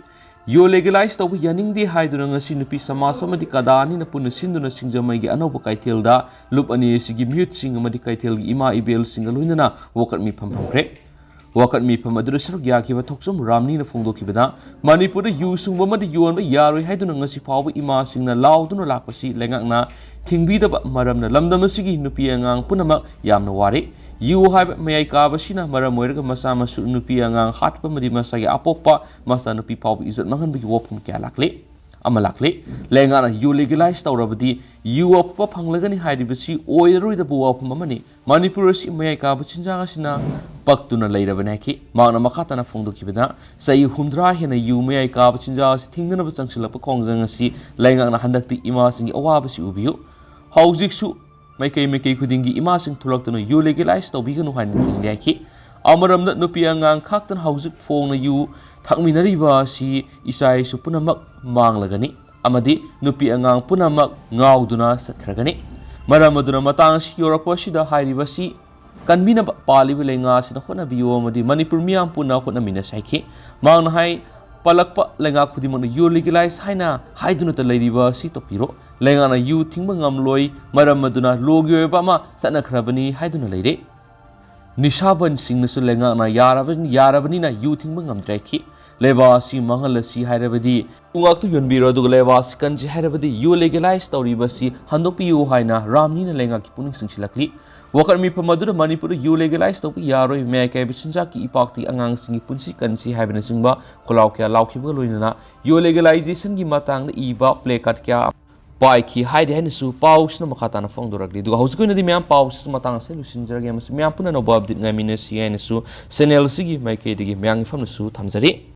ꯌꯨ ꯂꯤꯒꯦꯂꯥꯏꯖ ꯇꯧꯕ ꯌꯥꯅꯤꯡꯗꯦ ꯍꯥꯏꯗꯨꯅ ꯉꯁꯤ ꯅꯨꯄꯤ ꯁꯃꯥꯖ ꯑꯃꯗꯤ ꯀꯗꯥ ꯑꯅꯤꯅ ꯄꯨꯟꯅ ꯁꯤꯟꯗꯨꯅ ꯁꯤꯡꯖꯃꯩꯒꯤ ꯑꯅꯧꯕ ꯀꯩꯊꯦꯜꯗ ꯂꯨꯞ ꯑꯅꯤ ꯑꯁꯤꯒꯤ ꯃꯤꯍꯨꯠꯁꯤꯡ ꯑꯃꯗꯤ ꯀꯩꯊꯦꯜꯒꯤ ꯏꯃꯥ ꯏꯕꯦꯜꯁꯤꯡꯒ ꯂꯣꯏꯅꯅ ꯋꯥꯀꯠ ꯃꯤꯐꯝ ꯐꯝꯈ꯭ꯔꯦ꯫ ꯋꯥꯀꯠ ꯃꯤꯐꯝ ꯑꯗꯨꯗ ꯁꯔꯨꯛ ꯌꯥꯈꯤꯕ ꯊꯣꯛꯆꯣꯝ ꯔꯥꯝꯅꯤꯅ ꯐꯣꯡꯗꯣꯛꯈꯤꯕꯗ, ꯃꯅꯤꯄꯨꯔꯗ ꯌꯨ ꯁꯨꯡꯕ ꯑꯃꯗꯤ ꯌꯣꯟꯕ ꯌꯥꯔꯣꯏ ꯍꯥꯏꯗꯨꯅ ꯉꯁꯤ ꯐꯥꯎꯕ ꯏꯃꯥꯁꯤꯡꯅ ꯂꯥꯎꯗꯨꯅ ꯂꯥꯛꯄꯁꯤ ꯂꯩꯉꯥꯛꯅ ꯊꯤꯡꯕꯤꯗꯕ ꯃꯔꯝꯅ ꯂꯝꯗꯝ ꯑꯁꯤꯒꯤ ꯅꯨꯄꯤ ꯑꯉꯥꯡ ꯄꯨꯝꯅꯃꯛ ꯌꯥꯝꯅ ꯋꯥꯔꯦ꯫ ꯌꯨ ꯍꯥꯏꯕ ꯃꯌꯥꯏ ꯀꯥꯕꯁꯤꯅ ꯃꯔꯝ ꯑꯣꯏꯔꯒ ꯃꯆꯥ ꯃꯁꯨ ꯅꯨꯄꯤ ꯑꯉꯥꯡ ꯍꯥꯠꯄ ꯑꯃꯗꯤ ꯃꯁꯥꯒꯤ ꯑꯄꯣꯛꯄ ꯃꯆꯥꯅꯨꯄꯤ ꯐꯥꯎꯕ ꯏꯖꯠ ꯃꯥꯡꯍꯟꯕꯒꯤ ꯋꯥꯐꯝ ꯀꯌꯥ ꯂꯥꯛꯂꯦ꯫ ꯑꯃ ꯂꯥꯛꯂꯦ꯫ ꯂꯩꯉꯥꯛꯅ ꯌꯨ ꯂꯤꯒꯦꯂꯥꯏꯖ ꯇꯧꯔꯕꯗꯤ ꯌꯨ ꯑꯐꯕ ꯐꯪꯂꯒꯅꯤ ꯍꯥꯏꯔꯤꯕꯁꯤ ꯑꯣꯏꯔꯔꯣꯏꯗꯕ ꯋꯥꯐꯝ ꯑꯃꯅꯤ꯫ ꯃꯅꯤꯄꯨꯔ ꯑꯁꯤ ꯃꯌꯥꯏ ꯀꯥꯕ ꯆꯤꯟꯖꯥꯛ ꯑꯁꯤꯅ ꯄꯛꯇꯨꯅ ꯂꯩꯔꯕꯅꯤ ꯍꯥꯏꯈꯤ꯫ ꯃꯍꯥꯛꯅ ꯃꯈꯥ ꯇꯥꯅ ꯐꯣꯡꯗꯣꯛꯈꯤꯕꯗ, ꯆꯍꯤ ꯍꯨꯝꯗ꯭ꯔꯥ ꯍꯦꯟꯅ ꯌꯨ ꯃꯌꯥꯏ ꯀꯥꯕ ꯆꯤꯟꯖꯥꯛ ꯑꯁꯤ ꯊꯤꯡꯅꯅꯕ ꯆꯪꯁꯤꯜꯂꯛꯄ ꯈꯣꯡꯖꯪ ꯑꯁꯤ ꯂꯩꯉꯥꯛꯅ ꯍꯟꯗꯛꯇꯤ ꯏꯃꯥꯁꯤꯡꯒꯤ ꯑꯋꯥꯕꯁꯤ ꯎꯕꯤꯌꯨ꯫ ꯍꯧꯖꯤꯛꯁꯨ ꯃꯥꯏꯀꯩ ꯃꯥꯏꯀꯩ ꯈꯨꯗꯤꯡꯒꯤ ꯏꯃꯥꯁꯤꯡ ꯊꯣꯛꯂꯛꯇꯨꯅ ꯌꯨ ꯂꯤꯒꯦꯂꯥꯏꯖ ꯇꯧꯕꯤꯒꯅꯨ ꯍꯥꯏꯅ ꯊꯤꯡꯂꯤ ꯍꯥꯏꯈꯤ꯫ ꯑꯃꯔꯣꯝꯗ ꯅꯨꯄꯤ ꯑꯉꯥꯡ ꯈꯥꯛꯇꯅ ꯍꯧꯖꯤꯛ ꯐꯥꯎꯅ ꯌꯨ ꯊꯛꯃꯤꯟꯅꯔꯤꯕ ꯑꯁꯤ ꯏꯆꯥ ꯏꯁꯨ ꯄꯨꯝꯅꯃꯛ ꯃꯥꯡꯂꯒꯅꯤ ꯑꯃꯗꯤ ꯅꯨꯄꯤ ꯑꯉꯥꯡ ꯄꯨꯝꯅꯃꯛ ꯉꯥꯎꯗꯨꯅ ꯆꯠꯈ꯭ꯔꯒꯅꯤ꯫ ꯃꯔꯝ ꯑꯗꯨꯅ ꯃꯇꯥꯡ ꯑꯁꯤ ꯌꯧꯔꯛꯄ ꯑꯁꯤꯗ ꯍꯥꯏꯔꯤꯕꯁꯤ ꯀꯟꯕꯤꯅꯕ ꯄꯥꯜꯂꯤꯕ ꯂꯩꯉꯥꯛ ꯑꯁꯤꯅ ꯍꯣꯠꯅꯕꯤꯌꯨ ꯑꯃꯗꯤ ꯃꯅꯤꯄꯨꯔ ꯃꯤꯌꯥꯝ ꯄꯨꯟꯅ ꯍꯣꯠꯅꯃꯤꯟꯅꯁꯤ ꯍꯥꯏꯈꯤ꯫ ꯃꯍꯥꯛꯅ ꯍꯥꯏ, ꯄꯜꯂꯛꯄ ꯂꯩꯉꯥꯛ ꯈꯨꯗꯤꯡꯃꯛꯅ ꯌꯨ ꯂꯤꯒꯦꯂꯥꯏꯖ ꯍꯥꯏꯅ ꯍꯥꯏꯗꯨꯅꯇ ꯂꯩꯔꯤꯕ ꯑꯁꯤ ꯇꯣꯛꯄꯤꯔꯣ꯫ ꯂꯩꯉꯥꯛꯅ ꯌꯨ ꯊꯤꯡꯕ ꯉꯝꯂꯣꯏ, ꯃꯔꯝ ꯑꯗꯨꯅ ꯂꯣꯒꯤ ꯑꯣꯏꯕ ꯑꯃ ꯆꯠꯅꯈ꯭ꯔꯕꯅꯤ ꯍꯥꯏꯗꯨꯅ ꯂꯩꯔꯦ꯫ ꯅꯤꯁꯥꯕꯟꯁꯤꯡꯅꯁꯨ ꯂꯩꯉꯥꯛꯅ ꯌꯥꯔꯕ-, ꯌꯥꯔꯕꯅꯤꯅ ꯌꯨ ꯊꯤꯡꯕ ꯉꯝꯗ꯭ꯔꯦ ꯈꯤ꯫ ꯂꯩꯕꯥꯛ ꯑꯁꯤ ꯃꯥꯡꯍꯜꯂꯁꯤ ꯍꯥꯏꯔꯕꯗꯤ ꯎꯉꯥꯛꯇꯨ ꯌꯣꯟꯕꯤꯔꯣ, ꯑꯗꯨꯒ ꯂꯩꯕꯥꯛ ꯑꯁꯤ ꯀꯟꯁꯤ ꯍꯥꯏꯔꯕꯗꯤ ꯌꯨ ꯂꯤꯒꯦꯂꯥꯏꯖ ꯇꯧꯔꯤꯕ ꯑꯁꯤ ꯍꯟꯗꯣꯛꯄꯤꯌꯨ ꯍꯥꯏꯅ ꯔꯥꯝꯅꯤꯅ ꯂꯩꯉꯥꯛꯀꯤ ꯄꯨꯛꯅꯤꯡ ꯆꯤꯡꯁꯤꯜꯂꯛꯂꯤ꯫ ꯋꯥꯀꯠ ꯃꯤꯐꯝ ꯑꯗꯨꯗ ꯃꯅꯤꯄꯨꯔꯗ ꯌꯨ ꯂꯤꯒꯦꯂꯥꯏꯖ ꯇꯧꯕ ꯌꯥꯔꯣꯏ, ꯃꯌꯥꯏ ꯀꯥꯏꯕ ꯆꯤꯟꯖꯥꯛꯀꯤ ꯏꯄꯥꯛꯇꯒꯤ ꯑꯉꯥꯡꯁꯤꯡꯒꯤ ꯄꯨꯟꯁꯤ ꯀꯟꯁꯤ ꯍꯥꯏꯕꯅꯆꯤꯡꯕ ꯈꯣꯜꯂꯥꯎ ꯀꯌꯥ ꯂꯥꯎꯈꯤꯕꯒ ꯂꯣꯏꯅꯅ ꯌꯨ ꯂꯤꯒꯦꯂꯥꯏꯖꯦꯁꯟꯒꯤ ꯃꯇꯥꯡꯗ ꯏꯕ ꯄ꯭ꯂꯦ ꯀꯥꯔꯗ ꯀꯌꯥ ꯄꯥꯏꯈꯤ ꯍꯥꯏꯔꯤ ꯍꯥꯏꯅꯁꯨ ꯄꯥꯎꯁꯤꯅ ꯃꯈꯥ ꯇꯥꯅ ꯐꯣꯡꯗꯣꯔꯛꯂꯤ꯫ ꯑꯗꯨꯒ ꯍꯧꯖꯤꯛꯀꯤ ꯑꯣꯏꯅꯗꯤ ꯃꯌꯥꯝ ꯄꯥꯎꯁꯤꯁꯨ ꯃꯇꯥꯡ ꯑꯁꯤꯗ ꯂꯣꯏꯁꯤꯟꯖꯔꯒꯦ꯫ ꯃꯁꯤ ꯃꯌꯥꯝ ꯄꯨꯟꯅ ꯑꯅꯧꯕ ꯑꯞꯗꯦꯠ ꯉꯥꯏꯃꯤꯟꯅꯁꯤ ꯍꯥꯏꯅꯁꯨ ꯆꯦꯅꯦꯜ ꯑꯁꯤꯒꯤ ꯃꯥꯏꯀꯩꯗꯒꯤ ꯃꯌꯥꯝꯒꯤ ꯐꯝꯅꯁꯨ ꯊꯝꯖꯔꯤ꯫